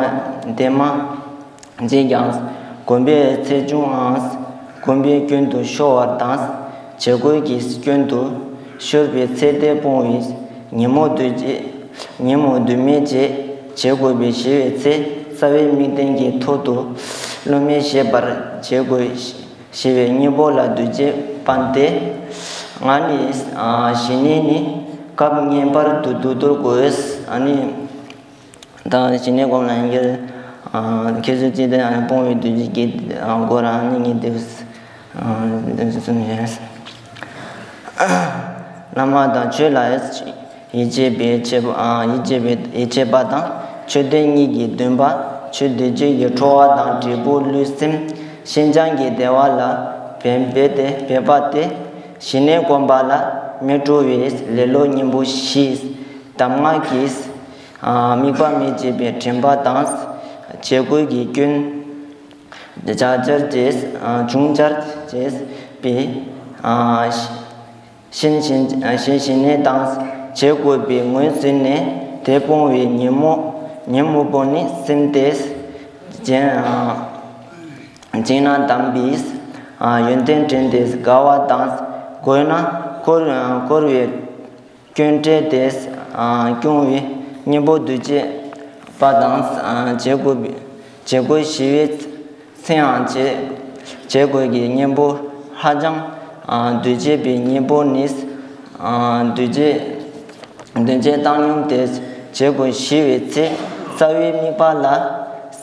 དེ་མ་བརྗེད་ཀྱང་གོམས་པའི་ཚེ་འབྱུང་ངམ། གོམས་པའི་སྐྱོན་དུ་ཤོར་བ་དང་། བྱེད་དགོས་ཀྱི་སྐྱོན་དུ་ཤོར་བའི་ཚེ་དེ་སྤོང་བའི་ཉོན་མོངས་འདུས་བྱས། ཉོན་མོངས་འདུས་མེད་བྱེད་བྱེད་དགོས་པའི་ཞི་བའི་ཚེ། རྩ་བའི་དམིགས་རྟེན་གྱི་ཐོག་ཏུ་བསླུ་མེད་ཤེས་པར་བྱེད་དགོས། ཞི་བའི་གཉེན་པོ་ལ་འདུ་བྱེད་པ་སྟེ། ང་ནི་ཞི་གནས་ནི་སྐབས་ངེས་པར་དུ་སྡུག་ཏོར་དགོས། ཨ་ནི། ད་ཞི་གནས་སྒོམ་ལ་ཡང་ཁྱེད་ཚོས་ཅི་སྟེ་སྤོང་བའི་འདུ་བྱེད་ཀྱི་སྒོ་ར་ནི་ངེས་དེ་གསུངས་ཡོད། བླ་མ་དང་ཆོས་ལ་ཡིད་ཆེས་པའི་ཆེས་ཡིད་ཆེས་པའི་ཡིད་ཆེས་པ་དང་ཆོས་དོན་གཉིས་ཀྱི་འདུན་པ། ཆོས་འདི་ཆོས་ཀྱི་ཁྲོ་བ་དང་འབྲས་བུ་བསླུས་སེམས་ཤིན་སྦྱངས་ཀྱི་བདེ་བ་ལ་འབད་འབད་དེ་འབད་པ་སྟེ། ཞི་གནས་སྒོམ་པ་ལ་མི་སྤྲོ་བའི་ལེ་ལོ་གཉེན་པོ་བཞི། གདམས་ངག་གི་དམིགས་པ་མི་བརྗེད་པའི་དྲན་པ་དང་། བྱེད་དགོས་ཀྱི་སྐྱོན། བྱ་བྱར་བྱེད། བྱུང་བྱར་བྱེད་པའི་ཞི་ཞི་ཞི་གནས་དང་། བྱེད་དགོས་པའི་ངོས་ཟིན་ནས་དེ་སྤོང་བའི་ཉོན་མོངས་ཉོན་མོངས་པོ་ནི་སེམས་དེ་བྱིང་བྱིང་ན་བསྡམས་པའི་ཡོན་ཏན་དྲན་ཏེ་དགའ་བ་དང་། དགོས་ན་འཁོར་འཁོར་བའི་སྐྱོན་བྲལ་ཏེ་སྐྱོང་བའི་གཉེན་པོ་འདུ་བྱེད་པ་དང་། བྱེད་དགོས་པའི་བྱེད་དགོས་ཞི་བའི་ཚེ་ཡང་བྱེད་བྱེད་དགོས་ཀྱི་གཉེན་པོ་ཧ་ཅང་འདུ་བྱེད་པའི་གཉེན་པོ་ནི། འདུ་བྱེད་འདུ་བྱེད་བཏང་སྙོམས་ཏེ་བྱེད་དགོས་ཞི་བའི་ཚེ། རྩ་བའི་དམིགས་པ་ལ་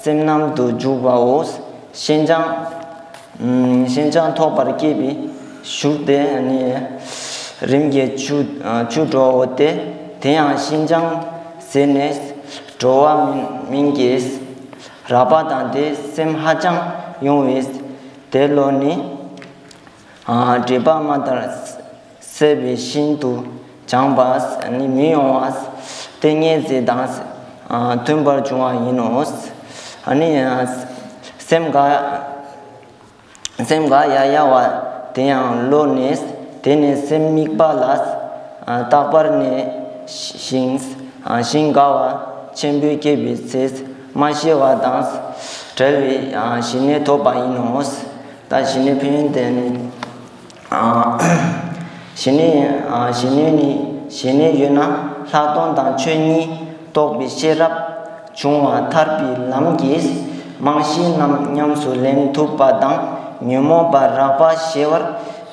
སེམས་རྣམ་དུ་འཇུག་པའོ། ཤིན་སྦྱངས། ཤིན་སྦྱངས་ཐོབ་པར་བསྐྱེད་པའི་ཤུགས་དེ་ནི་རིམ་གྱིས་ཆུ་ཆུ་འགྲོའོ་སྟེ། དེ་ཡང་ཤིན་སྦྱངས་ཟེར་ནས་འགྲོ་བ་མིན་མིན་གྱི་རགས་པ་དང་དེ་སེམས་ཧ་ཅང་ཡོང་བས། དེ་བློ་ནི་སྒྲིབ་པ་མ་དར་སད་པའི་ཤིན་ཏུ་སྦྱངས་པ་ནི་མི་ཡོང་བ་ཏིང་ངེ་འཛིན་དང་མཐུན་པར་བྱུང་བ་ཡིན་ནོ། ཨ་ནི་སེམས་དགའ། སེམས་དགའ་ཡ་ཡ་བ་དེ་ཡང་བློ་ནི། དེ་ནི་སེམས་དམིགས་པ་ལ་རྟག་པར་གནས་ཤིང་ཤིང་དགའ་བ་ཆེན་པོས་བསྐྱེད་པའི་ཚེ། མ་ཤི་བ་དང་བྲལ་བའི་ཞི་གནས་ཐོབ་པ་ཡིན་ནོ། ད་ཞི་གནས་ཕན་ཡོན་དེ་ནི། ཞི་གནས་ཞི་གནས་ནི་ཞི་གནས་ཡོད་ན་ལྷག་མཐོང་དང་ཆོས་ཉིད་རྟོགས་པའི་ཤེས་རབ་བྱུང་བ་ཐར་པའི་ལམ་གྱི་རྨང་གཞི་རྣམས་ཉམས་སུ་ལེན་ཐུབ་པ་དང་། ཉོན་མོངས་པ་རགས་པ་ཞི་བར་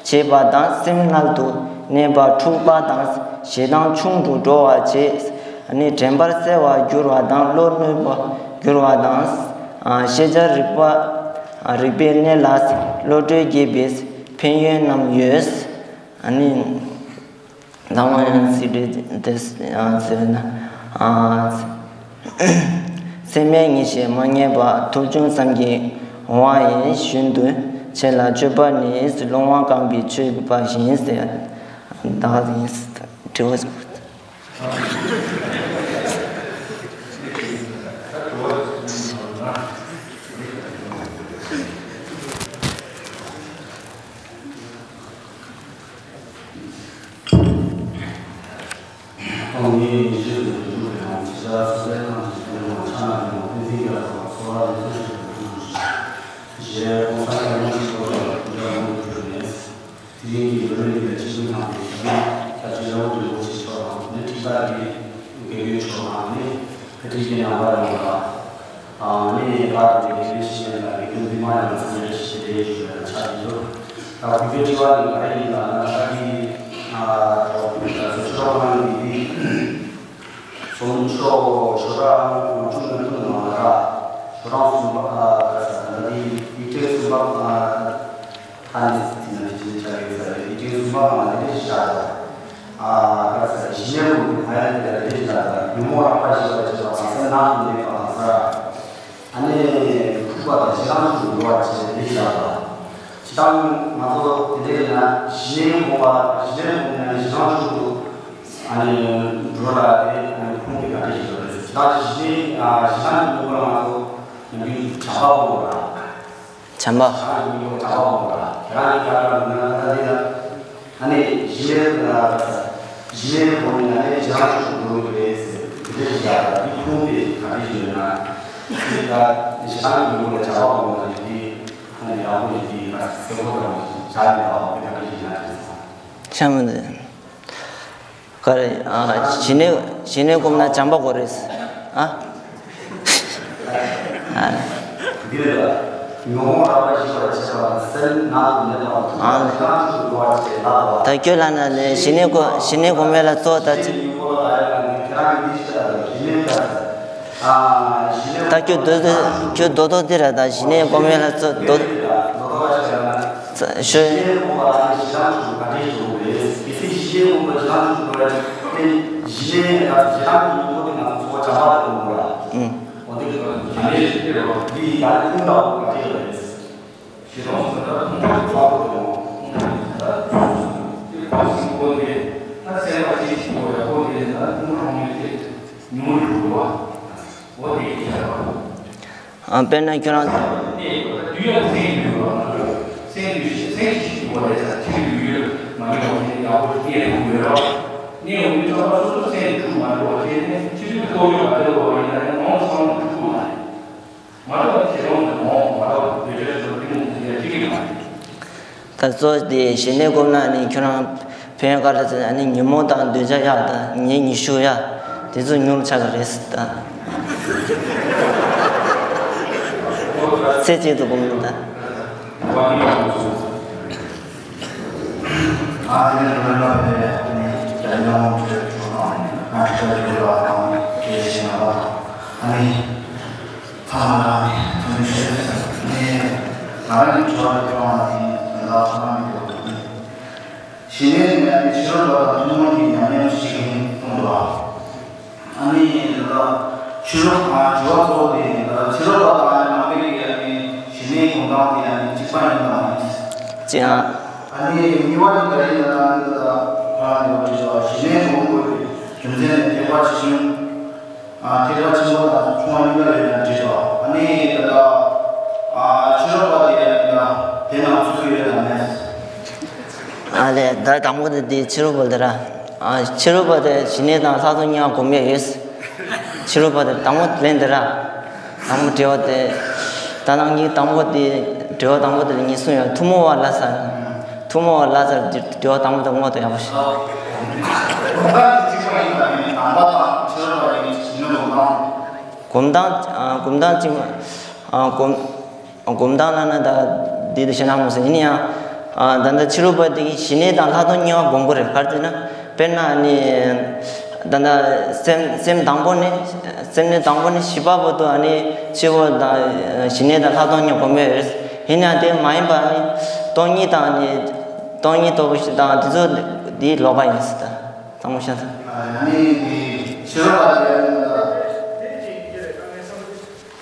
བྱེད་པ་དང་། སེམས་རྣལ་དུ་གནས་པ་འཁྲུགས་པ་དང་ཞེ་སྡང་ཆུང་དུ་འགྲོ་བར་བྱེད། ནི་དྲན་པར་གསལ་བར་འགྱུར་བ་དང་། བློ་རྣོན་པར་འགྱུར་བ་དང་། ཤེས་བྱ་རིག་པ་རིག་པའི་གནས་ལ་བློ་གྲོས་རྒྱས་པའི་ཕན་ཡོན་རྣམས་ཡོད། ཨ་ནི། ལྷག་མ་ཡང་སྲིད་པའི་དེ་ཟེར་ན། སེམས་མེད་ངེས་ཤེས་མ་རྙེད་པ། ཐོབ་བྱུང་བསམ་གྱིས་འོང་བ་ཡིན། ཞུན་དུ་ཆེ་ལ་སྤྱོད་པ་ནི། ལོང་བ་རྐང་པའི་ཆོས་པ་བཞིན་ཟེར། བདག་ཡིན། དྲི་བ། དེ་རིང་གི་ལོ་རེ་ལ་སྤྱི་འཐུས་ནང་དུ་ཞུགས་ནས་ས་ཆུ་ཡང་དུ་ལོ་ཆེ་ཆོག་དང་ནི་ཁྲི་ཁ་གི་དགེ་འདུན་ཆོག་དང་ནི་ཁ་ཁྲི་གི་རྣམ་པ་ཡོང་ལ། ནི་བར་དུ་དགེ་འདུན་ཤེས་ཡོན་ལ་དགེ་འདུན་འདུས་མ་ཡང་ཚང་མས་ཞེས་དེ་ཞུ་བའི་ཆ་ཡིན་འདུག་ད་གུས་པའི་དྲི་བ་ནི་ག་རེ་ཡིན་ལ་ན་ད་གི་ཆོག་ནང་གི་ཚོང་ཆོག་ཆོག་ར་ང་ཆུང་ནང་དུ་ནང་ལ་ཆོག་རང་གསུམ་པ་ད་ད་ཡིག་ཆེན་གསུམ་པ། ཨ་ནི་དེ་ནི་དེ་ནི་ཆ་ཡོད་ས་རེད། དེ་གསུམ་པ་ང་དེ་རེད་བཞག་ཨ་ད་ས་ཞི་གནས་ཀུན་གྱི་ཕ་ཡ་དེ་རེད་བཞག་ད་ཉོན་མོངས་རགས་པ་ཞི་བར་བྱེད་པ་དང་སེམས་ནང་དུ་གནས་པ་དང་ས། ཨ་ནི་འཁྲུགས་པ་དང་ཞེ་སྡང་ཆུང་དུ་འགྲོ་བར་བྱེད་རེད་བཞག་ད། ཞེ་སྡང་ང་ཚོ་དེ་འདྲ་ཡིན་ན་ཞི་གནས་སྒོམ་པ་ཞི་གནས་སྒོམ་ན་ཞེ་སྡང་ཆུང་དུ་ཨ་ནི་འགྲོ་ར་རེད། ཨ་ནི་ཁོང་གི་ག་རེ་ཞིག་རེད། ཞེ་སྡང་ཞི་གནས་ཨ་ཞེ་སྡང་གི་སྒོམ་པ་ང་ཚོ་ཡང་དུས་བྱམས་པ་སྒོམ་པ་ར། བྱམས་པ། ཨ་ནི་སྒོམ་པ་བྱམས་པ་སྒོམ་པ་ར་དེ་རང་གི་ག་རེ་ཡིན་ན་ད་དེ་ལ། ཨ་ནི་གཞི་ནས་གཞི་ནས་གོང་ནས་ཨ་ནི་ཞེ་སྡང་ཕྱོགས་འགྲོ་གི་རེད་ཟེར། དེ་འདྲ་ཞིག་ཡག་ལ་འདི་ཁུངས་དེ་ག་འདྲ་ཞིག་ཡོད་ན། འདི་ལྟར་ཞེ་སྡང་གི་ཉིན་མོ་ལ་བྱ་བ་སྒོམ་པ་ཞིག་འདི་ཨ་ནི་ཡག་པོ་ཞིག་འདི་ག་གསལ་པོ་དང་ཞིག་བྱ་མི་འདུག་དེ་ག་འདྲ་ཞིག་ཡིན་ན་དེ་ཚང་། ཤ་མི་འདུག་ག་རེ། ཨ། གཞི་ནས་གཞི་ནས་སྒོམ་ན་བྱམས་པ་དགོས་རེད། ཨ། ཨ། འདི་ལ་ཉོན་མོངས་རགས་པ་ཞི་བར་བྱེད་པ་དང་སེམས་ནང་དུ་གནས་པ་དང་ཨ་ནི་ཞེ་སྡང་ཕྱོགས་སུ་འགྲོ་བར་བྱེད་ལགས་པ། ད་ཁྱོད་ལ་ན་ནི་གཞི་ནས་སྒོ་གཞི་ནས་སྒོམ་ཡས་ལ་གཙོ་བོ་ད་ཅི། ད་ཁྱོད་རྡོ་རྡོ་ཁྱོད་རྡོ་རྡོ་འདི་ར་ད་གཞི་ནས་སྒོམ་ཡས་ལ་གཙོ་རྡོ། ཞུ། ཨུམ། དཔེར་ན་ཁྱོད་རང་ད་གཙོ་དེ་གཞི་ནས་སྒོམ་ན་ནི་ཁྱོད་རང་ཕན་ཡོན་ག་རེ་ཟེར་ན་ནི་ཉོན་མོངས་དང་འདོད་ཆགས་ཡག་དང་ཉེ་ཉི་ཤུ་ཡག་དེ་ཚོ་ཉུང་ཆགས་ཀྱི་རེད་ཟེར་ད། ཚེ་གཅིག་ཏུ་སྒོམ་ན་ད། ཨ་ནི་རོལ་པ་དེ་ནི་རྒྱལ་ཡོངས་ཀྱི་ཁྲོད་ནས་ང་ཁྲིད་ལ་ཡོད་པ་དང་དེ་བཞིན་པ་ཨ་ནི། ཚང་མ་ལ་ནི་ཐུགས་རྗེ་ཆེ་ཟེར་ནས་ང་རང་གི་དྲི་བ་དེ་དྲི་བ་ནི་ཡིན་ལ་ཚང་མ་མི་འདུག་གཞི་ནས་ནི་ཕྱི་རོལ་པ་དང་ཐུན་མོང་གི་ཉམས་ལེན་ཞིག་ཡིན་གསུངས་འདུག་ཨ་ནི་ཕྱི་རོལ་པ་དྲི་བ་གཙོ་བོ་དེ་ཡིན་ལ་ཕྱི་རོལ་པ་དང་ནང་པའི་གི་ཨ་ནི་གཞི་ནས་སྒོམ་སྟངས་དེ་ཨ་ནི་གཅིག་པ་ཡིན་དང་མིན། ཅི་ཡང་། ཨ་ནི་གཉིས་པ་ནི་ག་རེ་ཡིན་ན་ཨ་ནི་ད་ཁོ་རང་ནི་བ་དྲི་བ་གཞི་ནས་སྒོམ་དགོས་པའི་རྒྱུ་མཚན་ནི་ཐེག་པ་ཆེ་ཆུང་། ཨ། ཐེག་པ་ཆེན་པོ་དང་ཆུང་བ་གཉིས་ཀ་ཡོད་ན་འགྲིག་གོ། ཨ་ནི་ད་ལྟ་ཨ་ཕྱི་རོལ་པ་དེ་ཡང་ད་དེ་ནང་ཚུད་ཀྱི་ཡོད་དམ་མེད། ཨ་ལས། ད་དང་པོ་དེ་དེ་ཕྱི་རོལ་པ་དེ་ར། ཨ། ཕྱི་རོལ་པ་དེ་ཞི་གནས་དང་ལྷག་མཐོང་གཉིས་ཀ་སྒོམ་ཡས་ཡོད། ཕྱི་རོལ་པ་དེ་དང་པོ་ལན་དེ་ར། དང་པོ་དྲི་བ་དེ། ད་ནང་གི་དང་པོ་དེ་དྲི་བ་དང་པོ་དེ་ལ་ངེས་བཟུང་ཡོད། ཐུན་མོང་བ་ལ་ཟེར། ཐུན་མོང་བ་ལ་ཟེར་དྲི་བ་དང་པོ་དེ་ངོ་དེ་ཡག་པོ་ཤེས། སྒོམ་སྟངས་ཨ། སྒོམ་སྟངས་གཅིག་མ། ཨ། སྒོམ། སྒོམ་སྟངས་ལ་ན་ད་འདི་དུ་ཞེ་ན་མོ་ཟེར་ཡིན་ཡང་། ཨ། ད་ལྟ་ཕྱི་རོལ་པ་དེ་གིས་ཞི་གནས་དང་ལྷག་མཐོང་གཉིས་ཀ་སྒོམ་དགོས་རེད། ག་རེ་ཟེར་ན། དཔེར་ན་ནི། ད་ལྟ་སེམས་སེམས་དང་པོ་ནས། སེམས་ནི་དང་པོ་ནས་བཞི་པ་བར་དུ་ཨ་ནི་ཕྱི་པོ་དང་ཞི་གནས་དང་ལྷག་མཐོང་གཉིས་སྒོམ་ཡས་རེད། ཡིན་ཡང་དེ་མ་ཡིན་པ་ནི་སྟོང་ཉིད་དང་ནི། སྟོང་ཉིད་རྟོགས་པའི་གཞི་དང་དེ་ཚོ་དེའི་ལོགས་ཀ་ཡིན་ཟེར་ད། དང་པོ་ཤ་ཚ། ཨ་ནི་དེ་ཕྱི་རོལ་པ་དེ་ཡང་ད།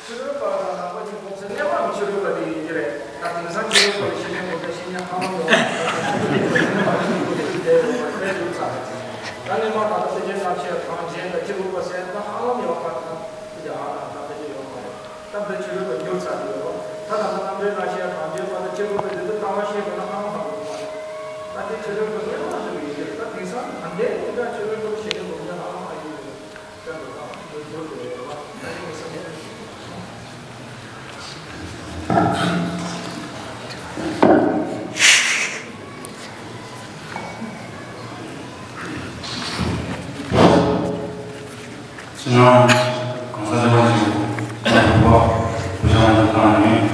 ཕྱི་རོལ་པ་དང་ནང་པ་གཉིས་སྒོམ་ཚེ་གནས་པའང་ཕྱི་རོལ་པ་དེ་ཡིན་གྱི་རེད། ད་དེང་སང་ཕྱི་རོལ་པ་ཞི་གནས་སྒོམ་ཚེ་ཞི་གནས་ཧ་ལམ་ཡོད་པ་དེ་ཡོད་པ་དཔེ་འདུག་ཚ། ད་ནི་མ་ད་ལྟ་སེམས་ཅན་ཐམས་ཅད་གང་བྱས་ད་ཕྱི་རོལ་པ་ཟེར་ན་ཧ་ལམ་ཡོད་པ་དང་དེ་ཨ་དང་ད་དཔེ་ཅི་ཡོད་མ་རེད། ད་དཔེ་ཕྱི་རོལ་པ་འགྱུར་ཚར་དུ་ཡོད། ད་ད་ལྟ་རྣམ་འགྲེལ་ན་བཤད་གང་བྱས་པ་ད་ཕྱི་རོལ་པ་དེ་ཚོ་ལྟ་བ་ཤེས་པ་ན་ཧ་ལམ་ཧ་གོ་མ་རེད། ད་དེ་ཕྱི་རོལ་པ་ངོས་མ་ཤེས་པ་ཡིན་གྱི་རེད། ད་དེང་སང་ད་ལྟའི་དེ་འདྲ་ཕྱི་རོལ་པ་ཞི་གནས་སྒོམ་ཚེ་ཧ་ལམ་ཧ་ཡོད་ཀྱི་རེད། ཕྱི་ནང་གང་ས་ལེ་བ་ཞིག་ལ་བུ་བ་བུ་ཆུང་བ་བཏང་ནས།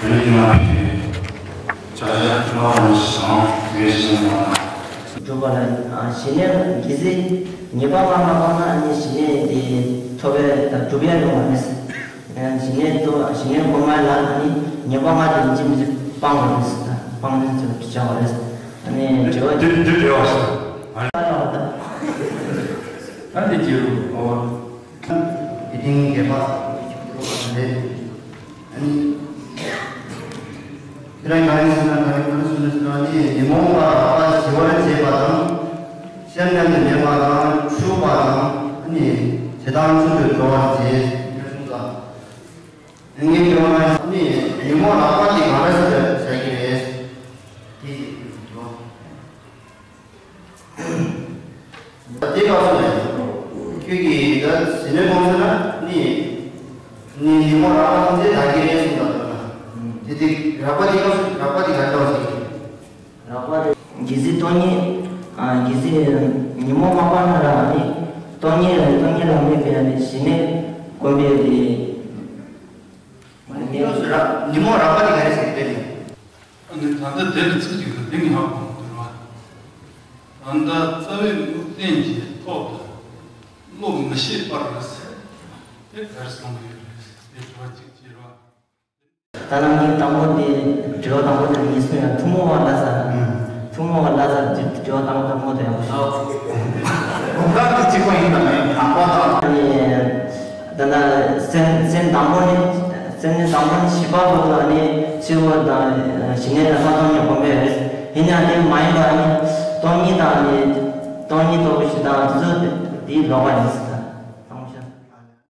བོད་རིགས་ཀྱི་ནང་གི་བྱ་བྱ་ལ་རང་ཞང་ཡོད་ཞིང་ན། སྒྲུབ་པ་ལ་ཞི་གནས་རྒྱལ་སྲས་ཉེས་པ་ལྔ་མ་སྤངས་ན་ནི་ཞི་གནས་དེ་ཐོབ་པའི་སྒྲུབ་ཡ་ཡོང་བ་མེད། ཞི་གནས་དུ་ཞི་གནས་སྒོམ་པ་ལ་ནི་ཉེས་པ་ལྔ་དེ་ཡིན་གཅིག་མིན་གཅིག་སྤང་དགོས་རེད་ཟེར། སྤང་ནས་ཚུར་བྱ་བ་རེད། ཨ་ནི་དྲི་བ་དེ་དེ་དྲི་བ་ཞིག་ཨ་ལ་ད་དེ་ཅི་རུ་ཨོ། དེ་ཐེངས་རྒྱལ་པ་རེད། ཨ་ནི། དེ་རིང་ག་རེ་ཟེར་ན་ག་རེ་ག་རེ་ཟེར་ན་ཟེར་ན་ནི་ཉོན་མོངས་པ་རགས་པ་ཞི་བར་བྱེད་པ་དང་། སེམས་ཉམས་ལེན་མེད་པ་དང་འཁྲུགས་པ་དང་ནི་ཞེ་སྡང་ཚུལ་དུ་འགྲོ་བར་བྱེད། ངས་ཞུ་བ་ནི་ཉོན་མོངས་རགས་པ་དེ་ག་འདྲ་ཞིག་ལ་ཟེར་གྱི་རེད། དེ་ ཡ་ཟིན་མེད་གོང་ས་ལ་ནི་ནི་ཉིན་མོ་རགས་པ་ཐམས་ཅད་བདག་གིར་ཡིན་གསུངས་པ་དང་། དེ་དེ་རགས་པ་དེ་ག་རགས་པ་དེ་ག་འདྲ་བ་ཞིག་རེད། རགས་པ་རེད། རྒྱལ་སྲས་སྟོང་ཉིད། ཨ་རྒྱལ་སྲས་ཉིན་མོ་མ་སྤར་ན་ར་ནི་སྟོང་ཉིད་སྟོང་ཉིད་ལ་དམིགས་པའི་ནི་ཞི་གནས་སྒོམ་པའི་དེ། ཉིན་མོ་རགས་ཉིན་མོ་རགས་པ་དེ་ག་རེ་ཟེར་དེ་ནི། ཨ་ནི་ད་ལྟ་དེ་ལ་ཚིག་ཅིག་དང་དེ་ནི་ཧ་གོ་མི་འདུག་ར། ད་ལྟ་རྩ་བའི་དམིགས་རྟེན་གྱི་ཐོག་ཏུ་བློ་མི་ཤེས་པར་ཟེར་དེ་ག་རེ་གསུངས་ཡོད་རེད། དེ་དྲི་བ་གཅིག་བྱས་ར། ད་ལམ་གྱི་དང་པོ་དེ་དྲི་བ་དང་པོ་དེ་ཉིས་སུ་ཡང་ཐུན་མོང་བ་ལ་ཟེར། ཨང་། ཐུན་མོང་བ་ལ་ཟེར་དྲི་བ་དང་པོ་དང་པོ་དེ་ཡང་། དགོངས་དག་གི་གཅིག་པ་ཡིན་དང་མིན་དང་པོ་དང་། ཨ་ནི། ད་ལྟ་སེམས་སེམས་དང་པོ་ནི། སེམས་ནི་དང་པོ་ནི་ཞི་བ་པོ་ལ་ནི་སྤྱི་བོ་དང་ཞི་གནས་ལ་ས་སྟོང་ཉིད་སྒོམ་པའི་རེད། ཡིན་ཡང་དེ་མ་ཡིན་པ་ནི་སྟོང་ཉིད་དང་ནི་སྟོང་ཉིད་རྟོགས་པའི་ཞི་དང་དེ་ཚོ་དེའི་ལོག་པ་ཡིན།